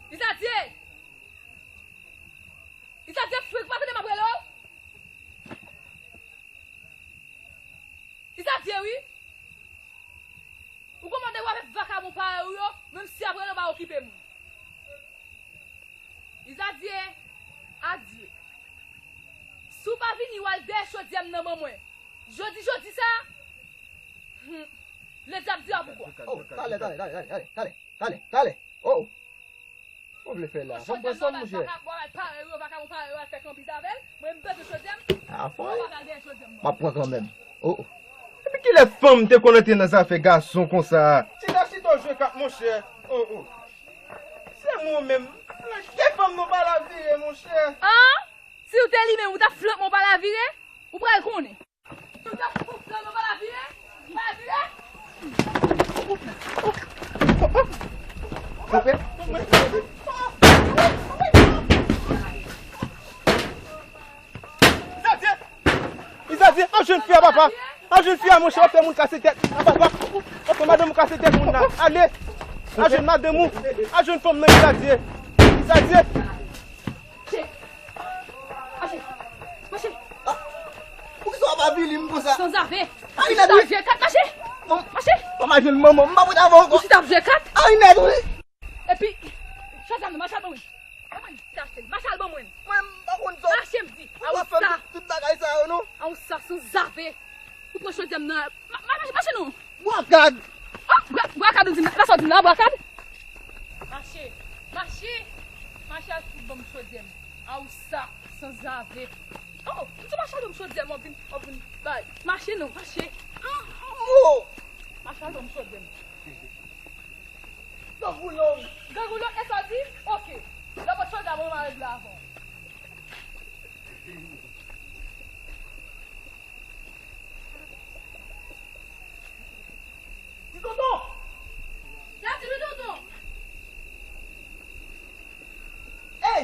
Isadye! Isadye, frenk, pa tande m ap rele w? Isadye, wi! Ou konn mande w avèk vakabon parèy ou yo, menm si ap rele w pa okipe m. Isadye, adye. Si w pa vini, w al dèyè chodyè m nan ban mwen. Jodi, jodi sa, hmm, Ledyab di a poukwa. Oh, talè, talè, talè, talè, talè, talè, talè, talè. Oh, oh. Ou vle fè la? Fò m pran sòm, monchè. Vakabon parèy ou yo, vakabon parèy ou yo al fè kanpiz avè l. Mwen, m bezwen chodyè m. A fò. Ou pa ka al dèyè chodyè m. M ap pran kanmenm. Oh, oh. Depi kilè fanm te konn antre nan zafè gason konsa? Chita, chita w jwe kat, monchè. Oh, oh. Se mwen menm. Lage fanm nan pa lavire, monchè. An? Si w te li menm, ou t ap flank mwen pa lavire? Ou pral konnen. Isadye! Isadye! An jwenn fi a, papa! An jwenn fi a, monchè, w ap fè moun kase tèt. A, papa! W ap fè madanm ou kase tèt moun nan. Ale! Al jwenn madanm ou. Al jwenn fanm nan Izadye. Izadye. Mache. Mache. Poukisa w ap avili m konsa? Sanzave. Ay, nèt wi. Mache. Mache. Mwen pa jwenn manman m, m pa pote avè w ankò. Ou chita ap jwe kat? Ay, nèt wi. Epi, chòdyè a, mache al ban mwen. Mache al ban mwen. Mwen, m pa konn sa. Mache, m di. Ou pa fè m tout, tout bagay sa yo, non. A ou sa, sanzave. Ou pran chòdyè m nan. Ma, ma, mache, mache non. Bwa kad. Oh, bwa, bwa kad ou di m la, sa w di m la, bwa kad? Mache, mache, mache al fout ban m chòdyè m. A ou sa, sanzave. Oh, m di mache al ban m chòdyè m, w ap vin, w ap vin bay. Mache non, mache. Oh! Mache al ban m chòdyè m. Gangoulo, gangoulo, e sa w di? Oke. Lè w pot chòdyè a ban mwen, m a regle avè w. Ti tonton! Sa ti tonton! Ey!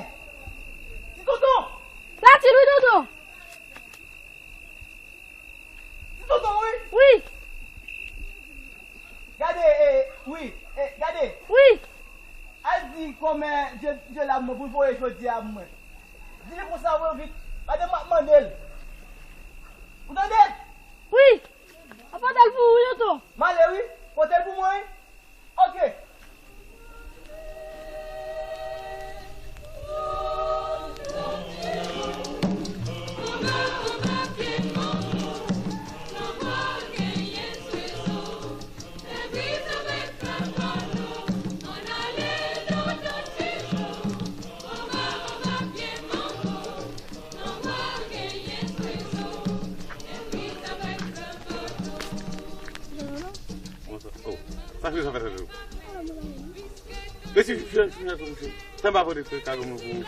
Ti tonton! Sa ti tonton! Ti tonton, wi! Wi! Gade, e, wi, e, gade! Wi! Al di kòmè je, je la mwen pou l voye chòdyè a pou mwen. Di li konsa pou l vit. Gade m ap mande l. Ou tande? Wi. Mwen pote l pou ou, tonton. M ale, wi. Pote l pou mwen, wi. Oke. Bonswa. Oh, sa ki sa fè sa tou? Resi fè fè fè fè. Sa m pa pote kado mwen pou ou.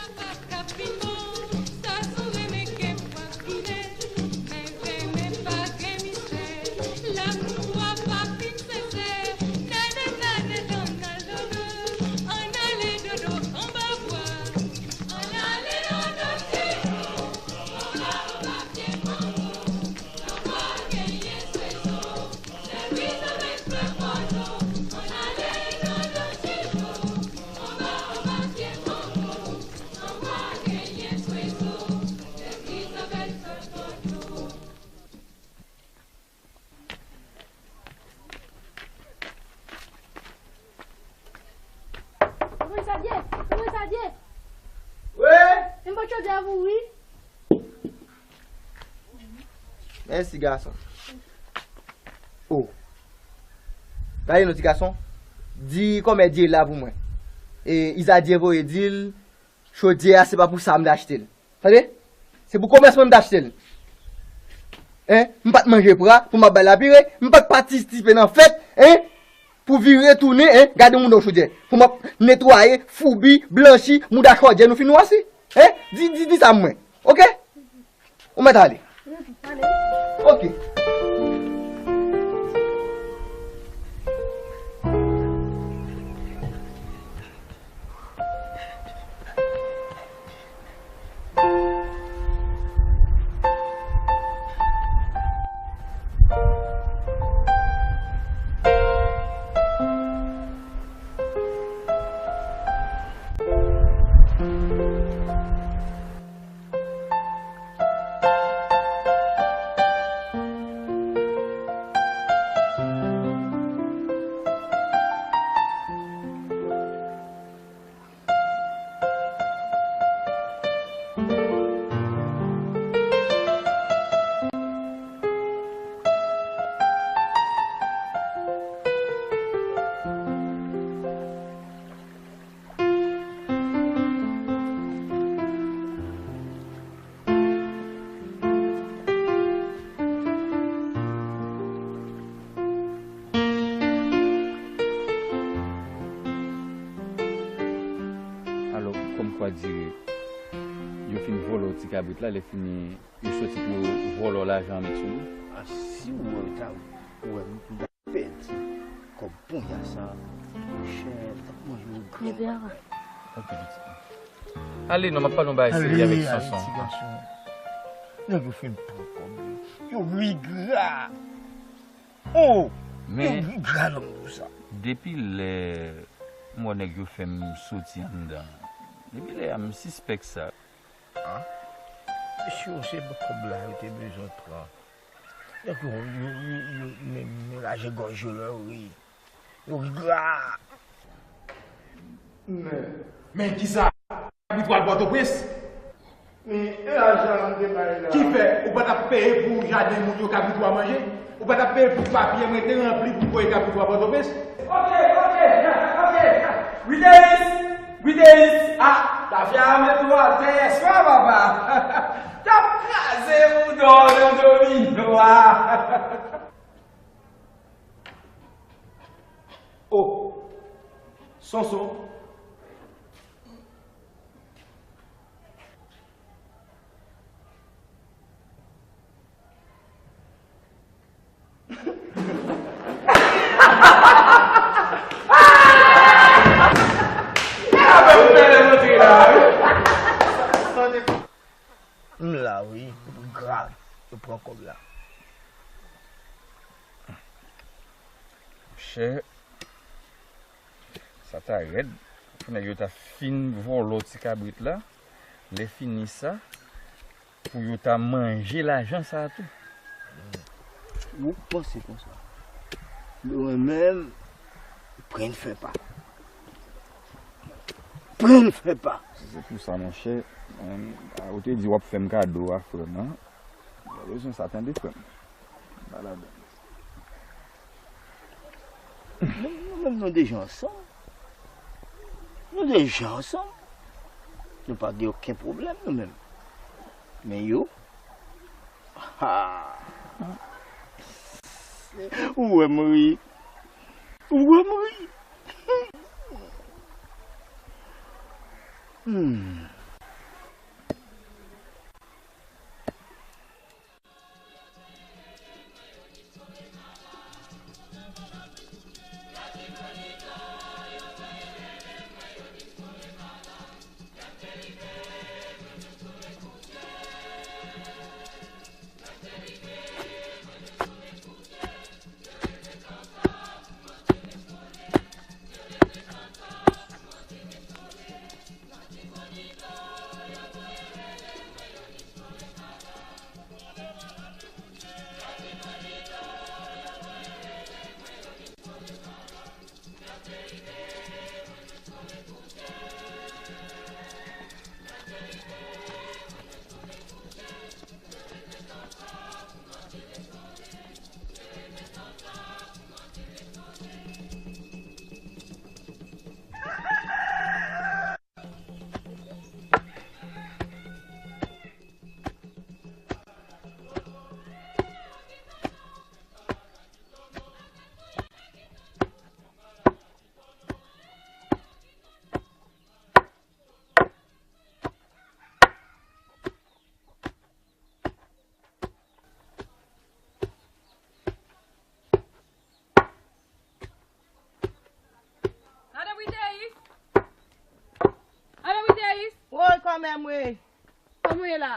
Mwen sa byen, mwen sa byen. Wi. Mwen pa tande avè w, wi. Mèsi, gason. Oh. Gade non, ti gason. Di kòmè Dye la pou mwen. E Izadye voye di l, chodyè a, se pa pou sa m te achte l. Tande? Se pou komès mwen m te achte l. Hein? M pa t manje pra pou m ap bay lapire, m pa t patisipe nan fèt, hein? Pou vire tounen, hein? Gade mouda w chodyè. Pou m ap netwaye, foubi, blanchi, mouda chodyè nou fin wasi. Hein? Di, di, di sa mwen. Oke? Ou mèt ale. Oke. Alò, kòmkwa dire, yo fin vòlò ti kabrit la, lè fini, yo soti pou yo vòlò lajan an met sou li. A, si w wè, w ta wè m, m ta pèdi kòb ponya sa, monchè, m t ap manje yon gran bagay. Ok, pitit. Ale non, m ap pale yon bagay serye avèk Sonson. Nèg yo fin pran kòb yo. Yo rigra. Oh! Yo rigra lòm pou sa. Men, depi lè M wè nèg yo fè m soti anndan. Depi lè a, m sispèk sa. Ah, mesye yo, se kòb la yo te bezwen pran. Nèg yo, yo, yo, yo, men, men raje gòj yo lè yo ri. Yo gra. Men, men kisa? Kabrit w al Pòtoprens? Men, e lajan an te bay la. Ki fè, ou pa t ap peye pou jaden moun yo kabrit w a manje? Ou pa t ap peye pou papye mwen te ranpli pou voye kabrit w a Pòtoprens? Ok, ok, ok. Wi, Denis! Wi, Denis! Ah, tafya a met ou atè yèswa, papa! T ap kraze ou dò nan domino a! Oh! Sonson! M la wi, grav, yo pran kòb la. Monchè, sa ta rèd. Fò nèg yo ta fin vòlò ti kabrit la. Lè fini sa, pou yo ta manje lajan sa a tou. Ou panse konsa? Mwen menm, pran fè pa. Pran fè pa. Si se pou sa, monchè, ou te di w ap fè m kado a, frè m, an. Ou pa bezwen sa, tande, frè m. M pa ladan. Nou, nou menm, nou deja ansanm. Nou deja ansanm. Nou pa gen okenn pwoblèm, nou menm. Men yo, ha! Ou wè m ri. Ou wè m ri. Hmm. Madan Briteis! Madan Briteis! Woy, kòmè m, wi. Kòman w ye la?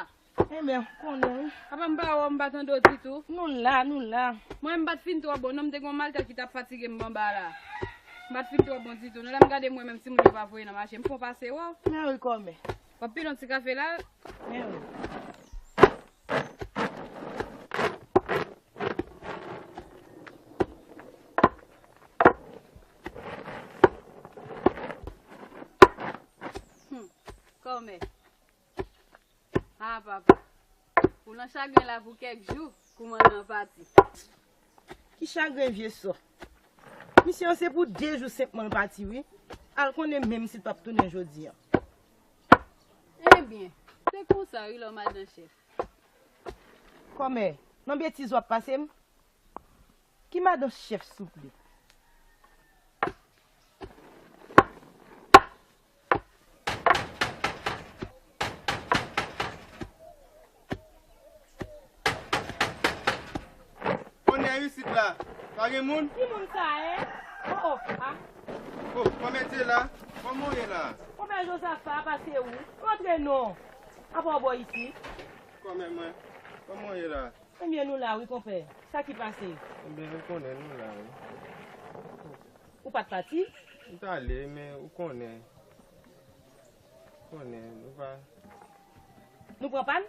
Enben, ou konnen, wi. Apa m pa wè w, m pa tande w ditou. Nou la, nou la. Mwen, m pa t fin twò bon, non, m te gen yon maltèt ki t ap fatige m anba la. M pa t fin twò bon ditou. Non, lè m gade mwen menm, timoun yo pa voye nan mache, m fon pase wè w. Men wi, kòmè. W ap pile yon ti kafe la? Men wi. Hmm, kòmè. Ah, papa. Ou nan chagren la pou kèk jou, koumandan an pati. Ki chagren vye sò. Misye an se pou de jou senpman l pati, wi. Al konnen menm si l p ap tounen jodi a. Ebyen, se konsa, wi, lò madan chèf. Kòmè, nan betiz w ap pase m? Ki madan chèf, souple? Onè isit la, pa gen moun? Ki moun sa, en? Oh, oh, ah. Oh, kòmè te la? Kòman w ye la? Konpè Jozafa, apa se ou? Rantre non. Apa w bò isit? Kòmè mwen, kòman w ye la? Ebyen, nou la wi, konpè. Sa ki pase? Ebyen, ou konnen nou la wi. Ou pa t pati? M t ale, men ou konnen. Konnen, nou pa Nou pran pàn?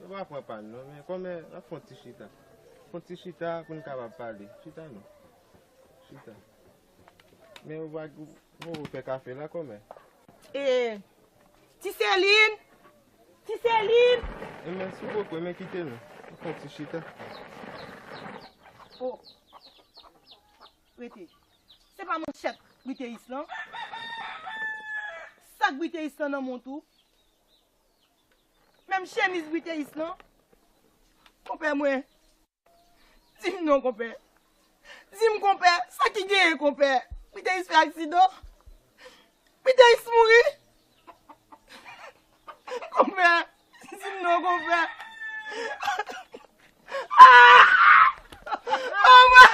Nou pa pran pàn, non, men kòmè, n ap fè yon ti chita. Fè yon ti chita pou n kapab pale. Chita, non. Chita. Men ou pa, ou, ou fè kafe la, kòmè. E, Ti Selin! Ti Selin! E men, si w poko, men kite nou. Nou fè yon ti chita. Oh. Rete. Se pa manchèt Briteis lan? Sak Briteis lan nan mont ou? Menm chemiz Briteis lan? Konpè mwen. Di m non, konpè. Di m, konpè, sa ki genyen, konpè? Briteis fè aksidan? Briteis mouri? Konpè, di m non, konpè. Ah! Oh my!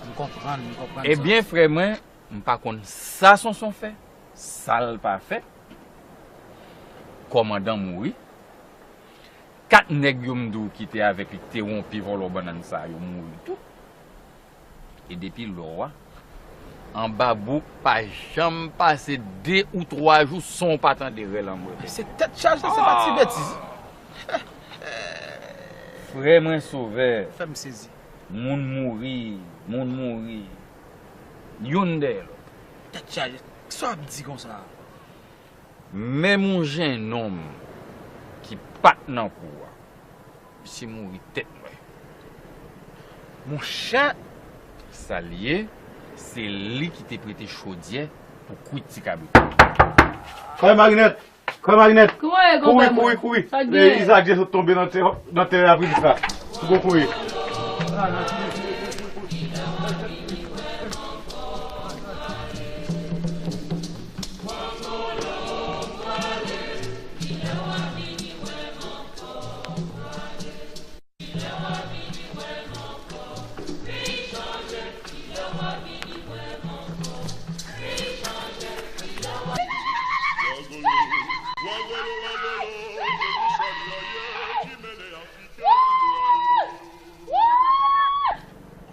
M konprann, m konprann sa. Ebyen, frè mwen, m pa konn sa Sonson fè, sa l pa fè. Kòmandan mouri. Kat nèg yo m di w ki te avèk li, ki te wonpi vòlò bannann sa yo mouri tou. E depi lò a, anba bouk pa janm pase de ou twa jou san w pa tande rèl anmwey. Se tèt chaje, se pa ti betiz. Frè mwen Sovè. Fè m sezi. Moun mouri, moun mouri. Youn dèyè lòt. Tèt chaje. Sa w ap di konsa? Menm yon jennonm ki pa t nan kou a, misye mouri tèt nwè. Monchè! Sa l ye, se li ki te prete chodyè pou kwit ti kabrit. Kòlè Marinèt! Kòlè Marinèt! Kouman ye, konpè mwen? Kouri, kouri, kouri! Sa k genyen? Izaak Jesòt tonbe nan tè, nan tè lapli sa. Fouko kouri.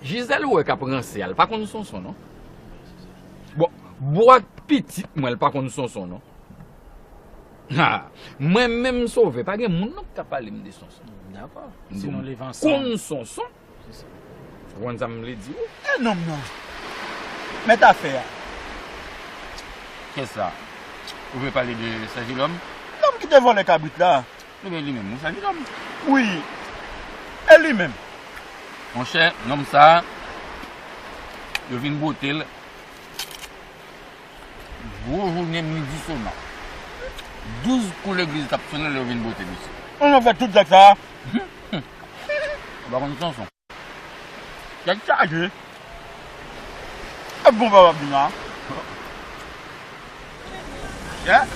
Jizèl ou wè k ap ranse a, l pa konn Sonson non. Bon, bò ak pitit mwen, l pa konn Sonson non. Ha, mwen menm Sovè, pa gen moun non k ka pale m de Sonson. Dakò. Si nou leve ansanm. Konn Sonson. Ou konn sa m vle di w? E nonm nan. Mèt afè a. Kiyès sa? Ou vle pale de Sèvilòm? Nonm ki te vòlè kabrit la. Ebyen, li menm, wi, Sèvilòm. Wi. E li menm. Monchè, nonm sa a, yo vin bwote l. Gwo jounen midi sona. Douz kou legliz t ap sonnen lè yo vin bwote misye. Ou nan fè tout zak sa a? Ou pa konn Sonson. Tèt chaje. E bon papa vin la. Yeah.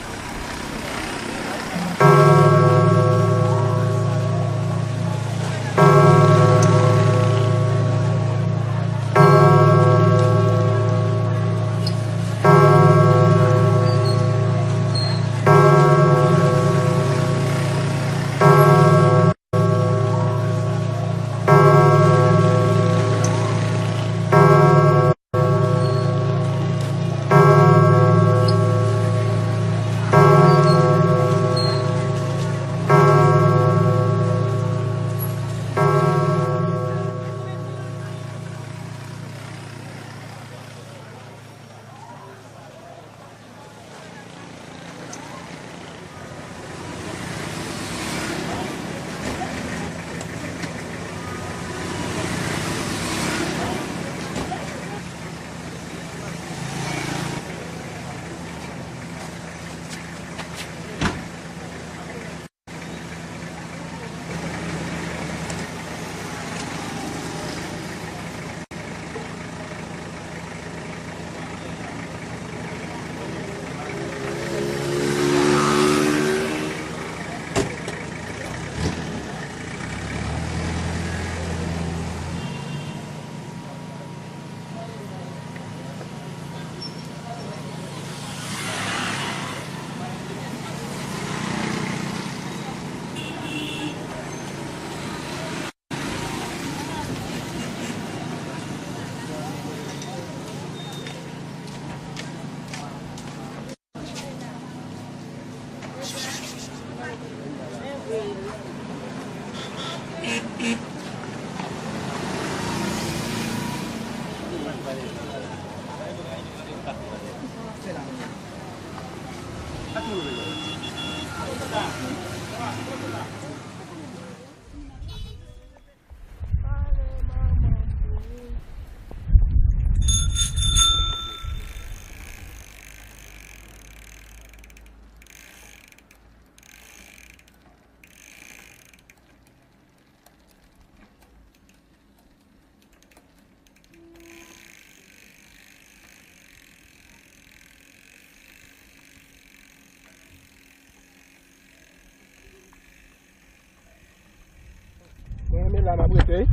Mwen, men la m ap rete, wi.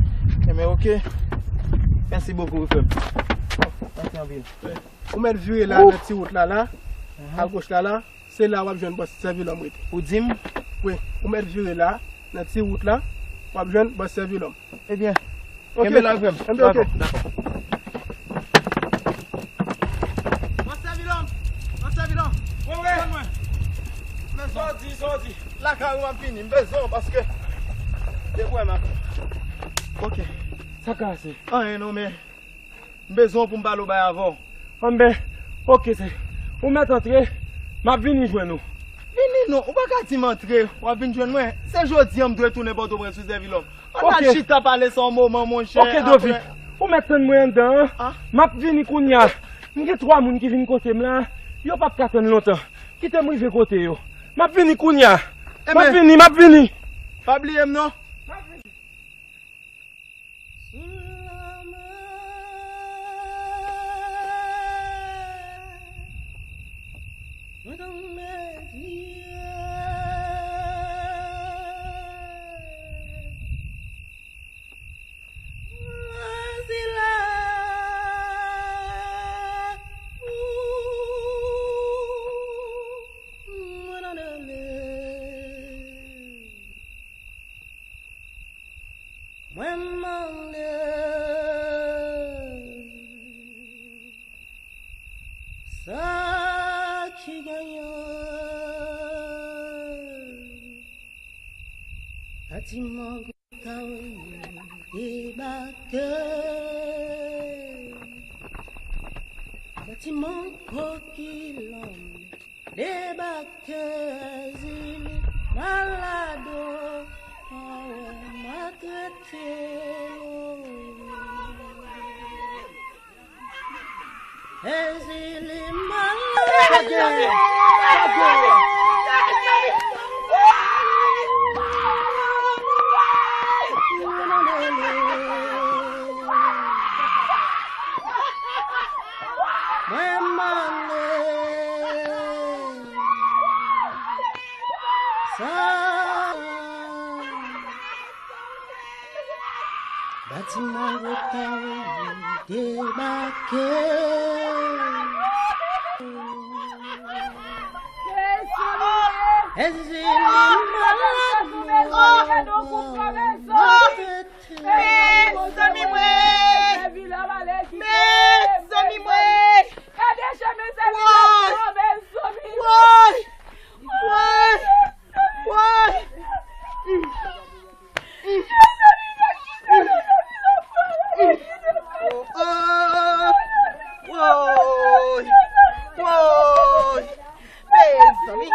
Enben, oke. Mèsi bokou, wi, frè m. Mèsi anpil. Ou mèt vire la nan ti wout la, la, agoch la, la. Se la w ap jwenn bòs Sèvilòm rete. Ou di m? Wi, ou mèt vire la, nan ti wout la, w ap jwenn bòs Sèvilòm. Ebyen, kenbe la, frè m. Ebyen, oke. Dakò, dakò. Bòs Sèvilòm! Bòs Sèvilòm! Wi, wi. Tann mwen. Men sa w di, sa w di. Lakay ou m ap vini, m bezwen w paske depi w wè m ap. Oke. Sa k pase? Anyen non, men M bezwen w pou m pale w bay avè w. Anben, oke, se, ou mèt antre, m ap vini jwenn ou. Vini non, ou pa ka di m antre, w ap vin jwenn mwen. Se jodi a m dwe tounen Pòtoprens wi, Sèvilòm. Ann al chita pale sa yon moman, monchè. Oke, Dovi, ou mèt tann mwen anndan an. M ap vini kounye a. M gen twa moun ki vin kote m la, yo p ap ka tann lontan. Kite m rive kote yo. M ap vini kounye a. M ap vini, m ap vini. Pa bliye m non. Sou lanmè, mwen tonbe dirèk. Mwen sila, ou, mwen nan dele. Mwen mande sa ki genyen. Batiman Gwo Tawo debake. Batiman Kokilòn debake, Ezili malad, ou pa wè maltrete yo. Ezili malad. Mwen mande sa. Batiman Gwo Tawo debake. Ezili malad. Mezanmi mwen! Mezanmi mwen! Woy! Woy! Woy! Woy! Woy! Woy! Woy! Mezanmi,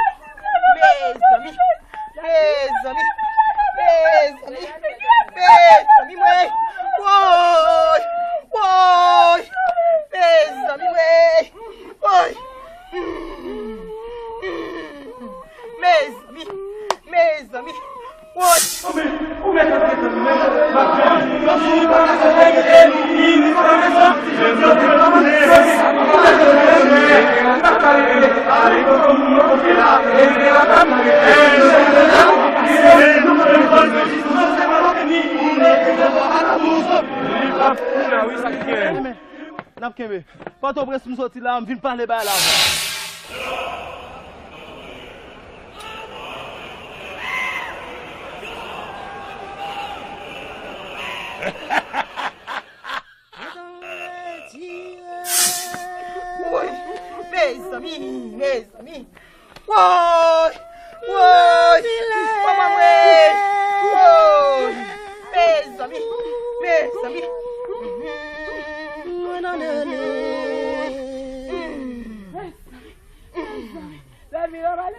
mezanmi, mezanmi, mezanmi, mezanmi mwen, woy, woy, mezanmi mwen, woy, mezanmi, mezanmi. N ap kenbe. Pòtoprens m soti la, m vin pale bay la avè w. Woy! Mezanmi, mezanmi! Woy! Woy! Manman mwen! Woy! Mezanmi! Mezanmi! Mwen nan dele.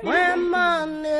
Mwen mande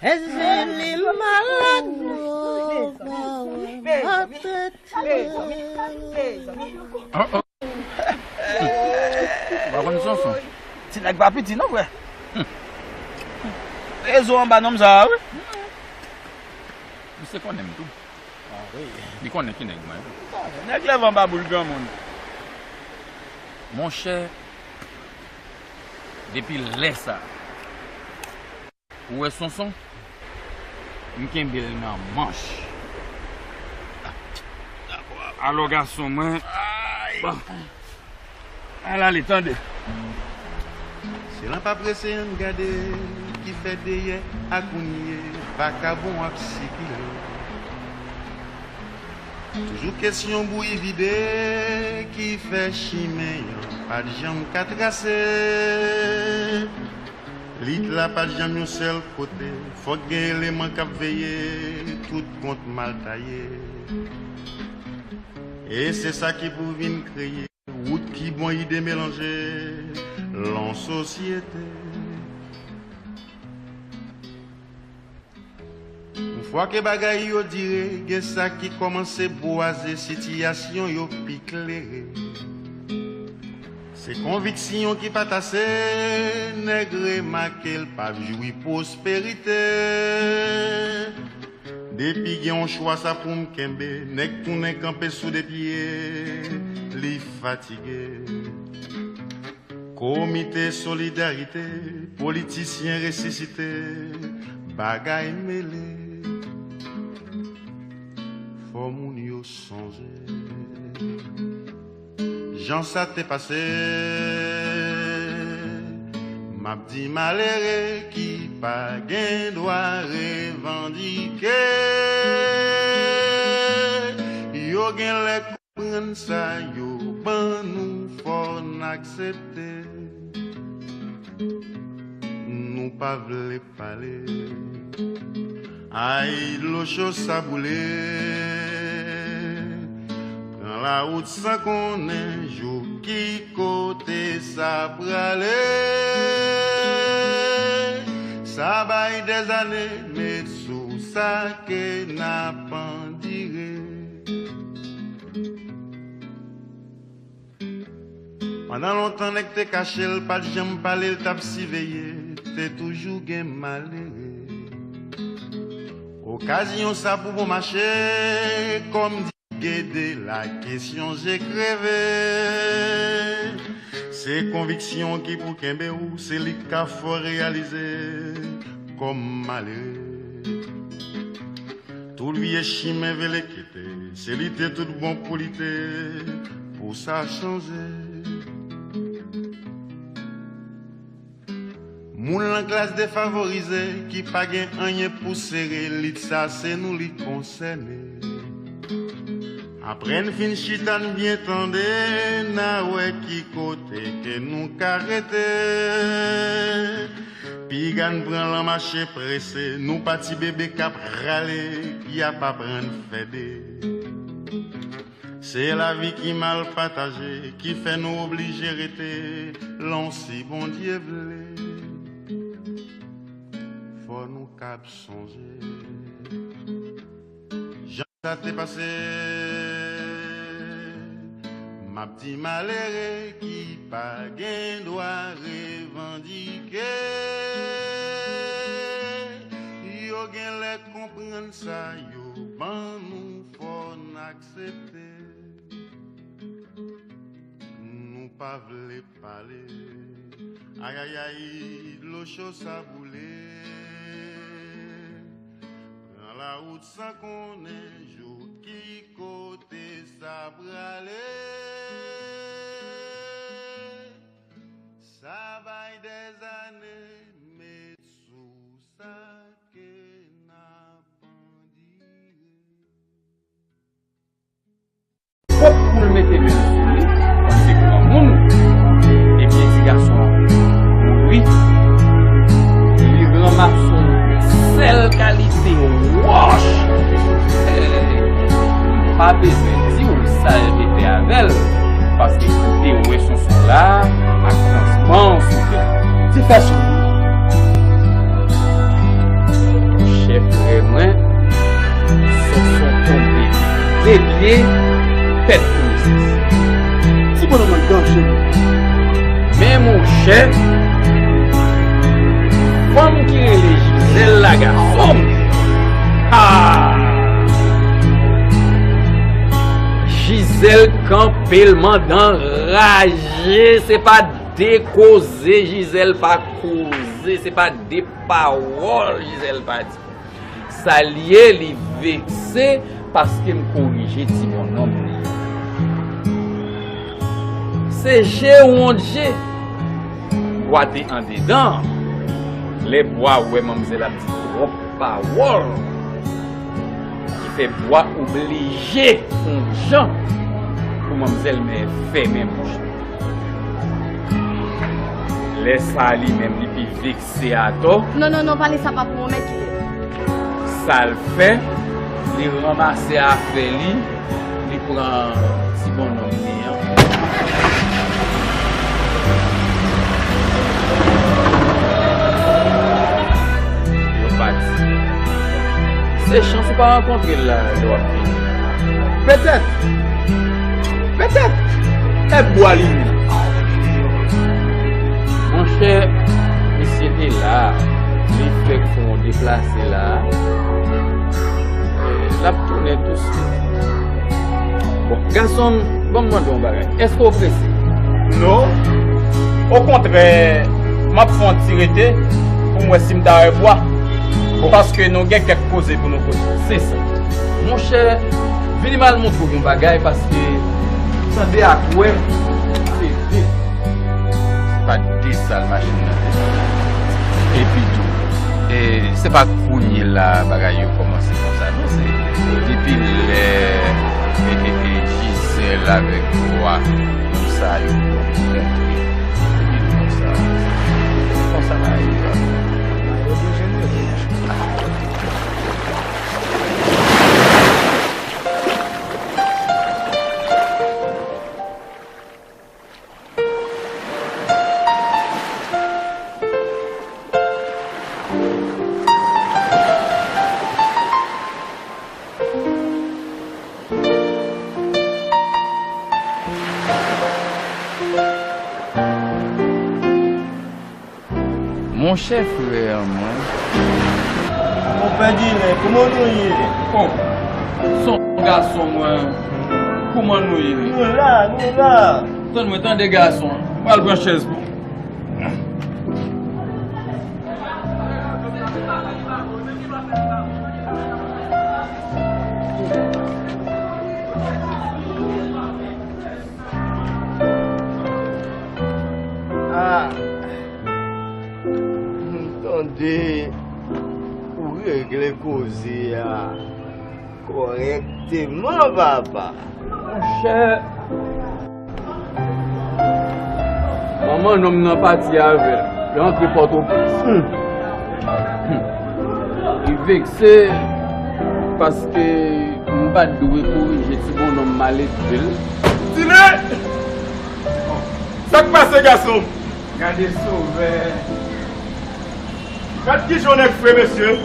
Èske li malad? Non, non, non. Oh, oh. Ou pa konn Sonson? Ti nèg pa piti non, frè. Rezo anba nonm sa a, wi. Misye konnen m tou. Li konnen ki nèg mwen ye. Nèg lève anba boul granmoun. Monchè, depi lè sa a, ou wè Sonson, m kenbe l nan manch. Alò, gason mwen. Bon. Al ale, tande. Se lan pa prese ann gade ki fè dèyè a kounye vakabon ap sikile. Toujou kesyon bouyi vide ki fè chimen an pa t janm ka trase. Lit la pa t janm yon sèl kote, fòk gen eleman k ap veye tout kont mal taye. E se sa ki pou vin kreye wout ki bon ide melanje lan sosyete. Yon fwa ke bagay yo dire, gen sa ki kòmanse bwaze, sitiyasyon yo pi klere. Se konviksyon ki pa tase, nèg remake l p ap jwi pwosperite. Depi gen yon chwa sa pou m kenbe, nèg tounen kanpe sou de pye, li fatige. Komite solidarite, politisyen resisite, bagay mele. Fò moun yo sonje jan sa te pase. M ap di malere ki pa gen dwa revandike. Yo genlè konprann sa yo ban nou, fò n aksepte. Nou pa vle pale. Ay, dlo cho sa boule. Pran lawout san konnen jou ki kote sa prale. Sa bay dèzane met sou sa ke n ap andire. Pandan lontan nèg te kache l, pa t janm pale, l t ap siveye, te toujou gen malere. Okazyon sa pou bon mache, kòm di Gede, la kesyon je kreve. Se konviksyon ki pou kenbe w, se li k ka fè w reyalize kòm malere. Tout vye chimen vele kite, se lite tout bon pou lite, pou sa chanje. Moun lan klas defavorize, ki pa gen anyen pou sere, lit sa se nou li konsène. Apre n fin chita n byen tande, n a wè ki kote ke nou ka rete. Piga n pran lan mache prese, nou pa ti bebe k ap rale, y ap aprann fè de. Se lavi ki mal pataje, ki fè nou oblije rete lan si Bondye vle. Fò nou kab sonje jan sa te pase. M ap di malere ki pa gen dwa revandike. Yo genlè konprann sa yo ban nou, fò n aksepte. Nou pa vle pale. Ayayay, dlo cho sa boule. Pran lawout san konnen jou ki kote sa prale. Sa bay dèzane met sou sa ke Wòch! M pa bezwen di w sa l te fè avè l, paske m te wè Sonson la ak Fransman sou tè. Ti fè sou. Chè frè mwen, Sonson tonbe de pye, tèt tonbe sis. Ti bonnonm nan danje. Men monchè, fanm ki rele Jizèl la gason m. Ha! Jizèl kanpe l mandan raje, se pa de koze Jizèl pa koze, se pa de pawòl Jizèl pa di. Sa l ye, li vekse paske m korije ti bonnonm li. Se je wonn je. Bwa te andedan. Lè bwa wè manmzèl ap di twòp pawòl, ki fè bwa oblije fè yon jan pou manmzèl men fèmen bouch li. Lè sa a li menm li pi vekse atò. Non, non, non, pale sa pa pou mwen, men kilè. Sa l fè, li ranmase afè li, li pran ti bonnonm li an. Yo pati. Se chans ou pa rankontre l la lè w ap vini. Petèt. Petèt. E bwa li ye. Monchè, misye te la. Li fèk fè yon deplase la. L ap tounen touswit. Bon, gason m, ban m mande w yon bagay. Èske w prese? Non. Okontrè, m ap fè yon ti rete pou m wè si m ta wè bwa. Bon. Paske nou gen kèk koze pou nou koze. Se sa. Monchè, vini m al montre w yon bagay paske tande ak wè, se de. Se pa de sa l machin nan te fè. Epi tou, e, se pa kounye la bagay yo kòmanse konsa, non. Se depi lè, e, e, e, Jizèl avèk Bwa, konsa yo kontre. Epi konsa, se konsa bagay yo ap. Monchè frè mwen. Monpè Dilen, kòman nou ye? Oh, son gason mwen. Kòman nou ye? Nou la, nou la. Tann mwen, tande gason. Pral pran chèz pou. Ah. Tande, ou regle koze a kòrèkteman, papa. Monchè, manman nonm nan pati avè l, li antre Pòtoprens. Hmm. Hmm. Li vekse paske m pa t dwe korije ti bonnonm maledve l. Tine! Sa k pase, gason m? Gade sovè. Gad kijan w nèg fre, mesye.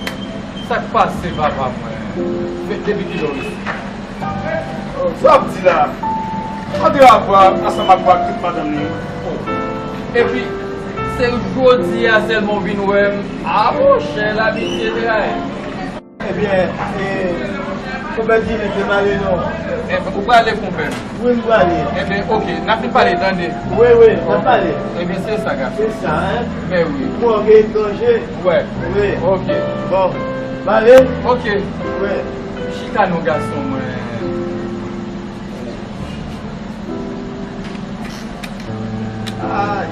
Sa k pase, papa mwen? Depi kilè w isit? Sa w ap di la? Andre ava ansanm ak Bwa ak tout madanm li. Oh. Epi, se jodi a sèlman w vin wè m? A monchè, labitye trayi. Ebyen, e, konpè Dilen, m ale non. Ebyen, ou prale, konpè m? Wi, m prale. Ebyen, oke, n ap vin pale, tande. Wi, wi, n ap pale. Ebyen, se sa, gason. Se sa, en? Men wi. Mwen gen danje. Wè. Wi. Oke. Bon, m ale. Oke. Wi. Chita non, gason mwen. Ay.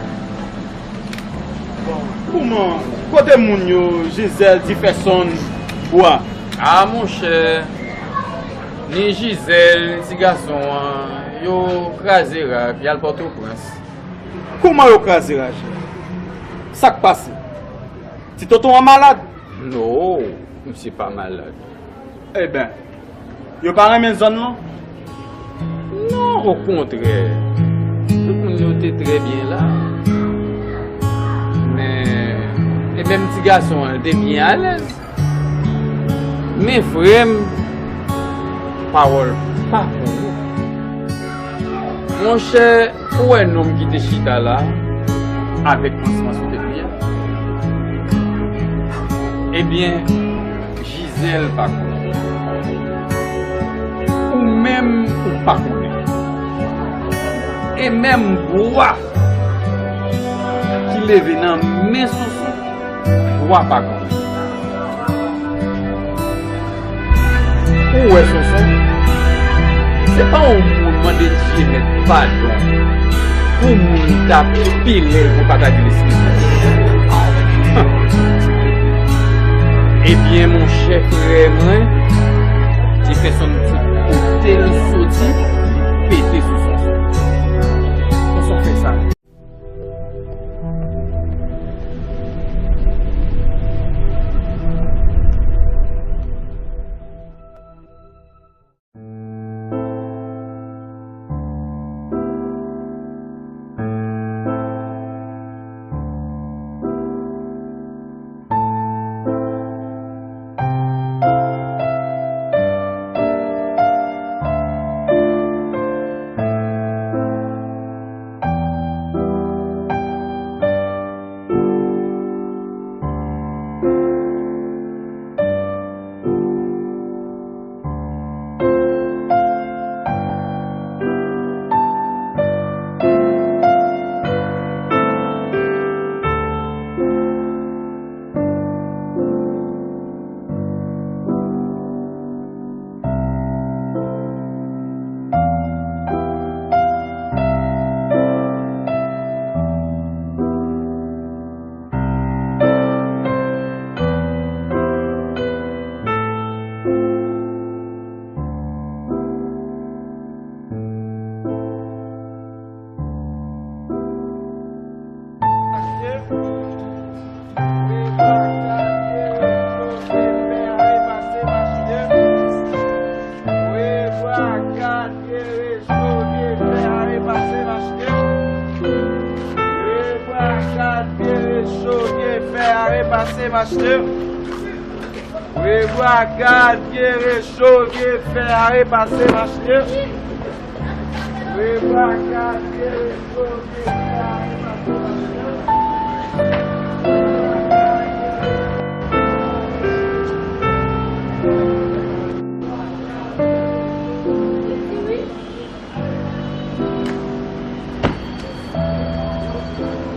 Bon. Kòman? Kote moun yo, Jizèl, Difèsonn, Bwa? A, monchè, ni Jizèl, ni ti gason an, yo kraze rak, y al Pòtoprens. Kòman yo kraze rak? Sa k pase? Ti tonton an malad? No. Misye pa malad. Eben, yo pa renmen zòn lan? Non, okontrè. Tout moun yo te trè byen la. Men, e menm ti gason an, li te byen alèz. Men frè m, pawòl pa pou ou. Monchè, ou wè nonm ki te chita la, avèk pansman sou tèt li a? Ebyen, Jizèl pa konnen. Ou menm, ou pa konnen. E menm bwa ki leve nan men Sonson, bwa pa konnen. Ou wè Sonson, se pa yon moun mande Dye mèt padon pou moun t ap pile l pou pa ta di l eskize. Ebyen, monchè frè mwen, Jefèsonn di kote l soti, li pete sou Sonson. Sonson fè sa. Rebwa gad, vye recho, vye fè a repase, mache. Rebwa gad, vye recho, vye fè a repase, mache. Rebwa gad, vye recho, vye fè a repase, mache.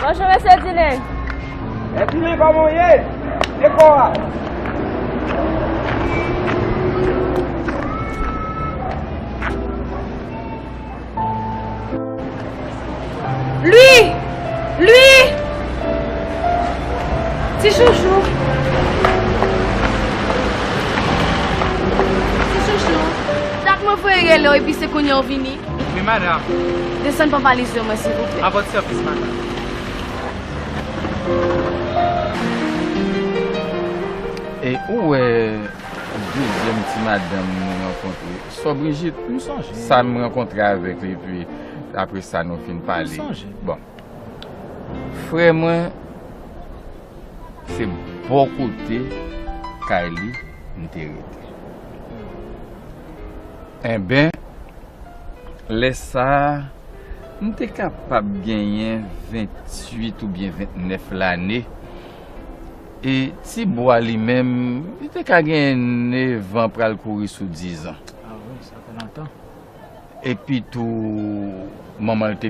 Bonjou, mesye Dilen. Mèt Dilen, kòman w ye? E kò a? Lwi! Lwi! Ti chouchou! Ti chouchou! Dat mwen voye rele w epi se kounye a w vini? Wi, madanm. Desann pran valiz mwen, silvouplè. A vòt sèvis, madanm. E ou wè dezyèm ti madanm nou rankontre, sò Brigitte? M sonje. Sa m rankontre avèk li, epi apre sa nou fin pale. M sonje. Bon. Frè mwen, se bò kote kay li m te rete. Enben, lè sa a, m te kapab genyen venntuit oubyen ventnèf lane. E ti bwa li menm, li te ka genyen nèf an, pral kouri sou diz an. A wi, sa fè lontan. Epi tou, manman l te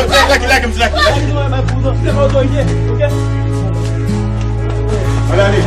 laki, laki, laki, laki. Allez, allez.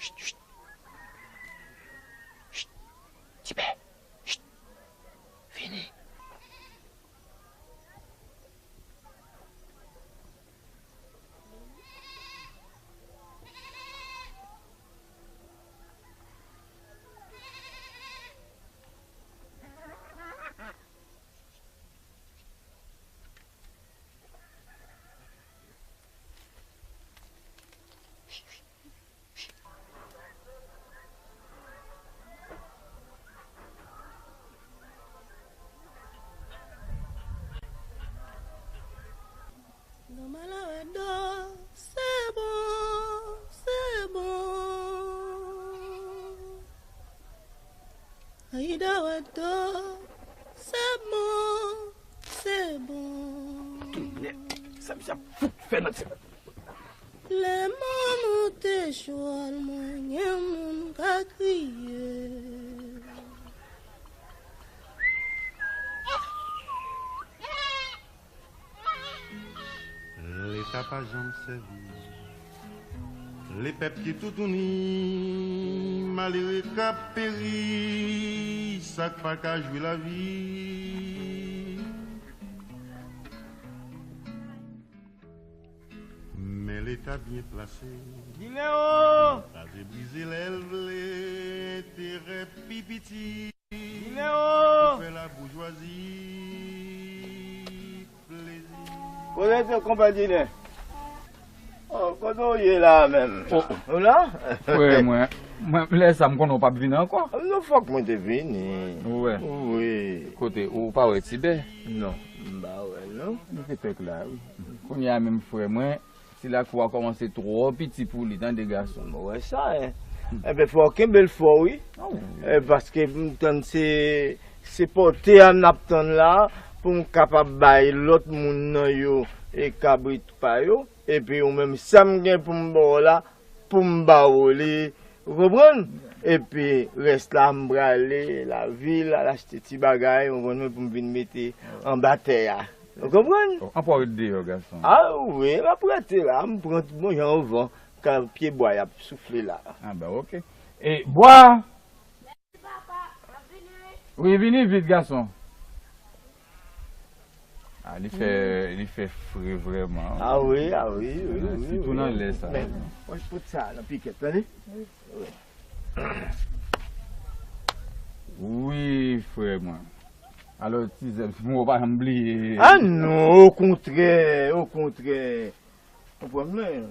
Chit, chit. Chit. Tibè. Chit. Vini. Nan malawè do, se bon, se bon. Ayida wè do, se bon, se bon. Tonnè, sa misye ap fout fè nan tèt. Lè mò monte chwal, mwen gen moun ka kriye. Leta pa janm sèvi. Lepèp ki toutouni, malere k ap peri, sa k pa ka jwi lavi. Men Leta byen plase. Dineo! Kraze brize lè l vle, enterè pi piti. Dineo! Pou fè laboujwazi plezi. Kote se konpè Dinè? Oh, kote w ye la menm? Oh. Ou la? Frè mwen, mwen, lè sa m konnen w p ap vin ankò. Non, fòk mwen te vini. Ou wè? Wi. Kote, ou pa wè Tibè? Non, m pa wè l non. Li petèt la, wi. Kounye a menm frè mwen, ti lakou a kòmanse twò piti pou li, tande gason. Mwen wè sa, en. Enben, fò w kenbe l fò, wi. Ah, wi, wi. Eh, paske m tann se, se pòte a n ap tann la, pou m kapab bay lòt moun nan yo, e kabrit pa yo. Epi ou menm, sa m gen pou m ba w la, pou m ba w li, ou konprann? Epi rès la, m prale lavil, al achte ti bagay, ou konprann, pou m vin mete anba tè a. Ou konprann? Oh, anpwa w ret deyò, gason. Ah wi, m ap rete la, m pran bon jan yon van, kan pye bwa y ap soufle la. Ah, ben, ok. E bwa! Wi, vini vit, gason. Ah, li fè, li fè fre vrèman. Ah wi, ah wi, wi, wi, sitou nan lè sa. Men, mwen pot sa nan pikèt, tande? Wi, frè mwen. Alò, ti zèb, si mwen pa janm bliye. Ah non, okontrè, okontrè. Ou konprann mwen?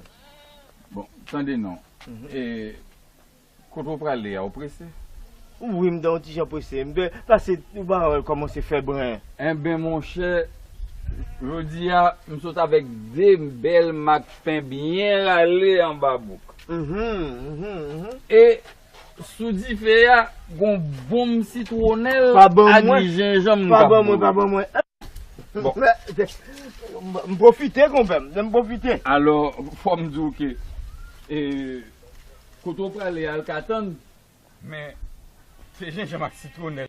Bon, tande non. E kote w prale a, ou prese? Wi, m te yon ti jan prese. M te pase, ou pa wè l kòmanse fè bren. Enben, monchè, jodi a, m sot avèk de bèl mak pen byen rale anba bouk. Mhm, mhm, mhm. E sou dife a, gon bonm sitwonèl Pa ban ak mwen. jenjanm Pa k ap ban mwen, bouyi. Pa ban mwen. Bon. M pwofite, konpè m. M pwofite. Alò, fò m di w ke e, kote w prale a, l ka tann, men se jenjanm ak sitwonèl.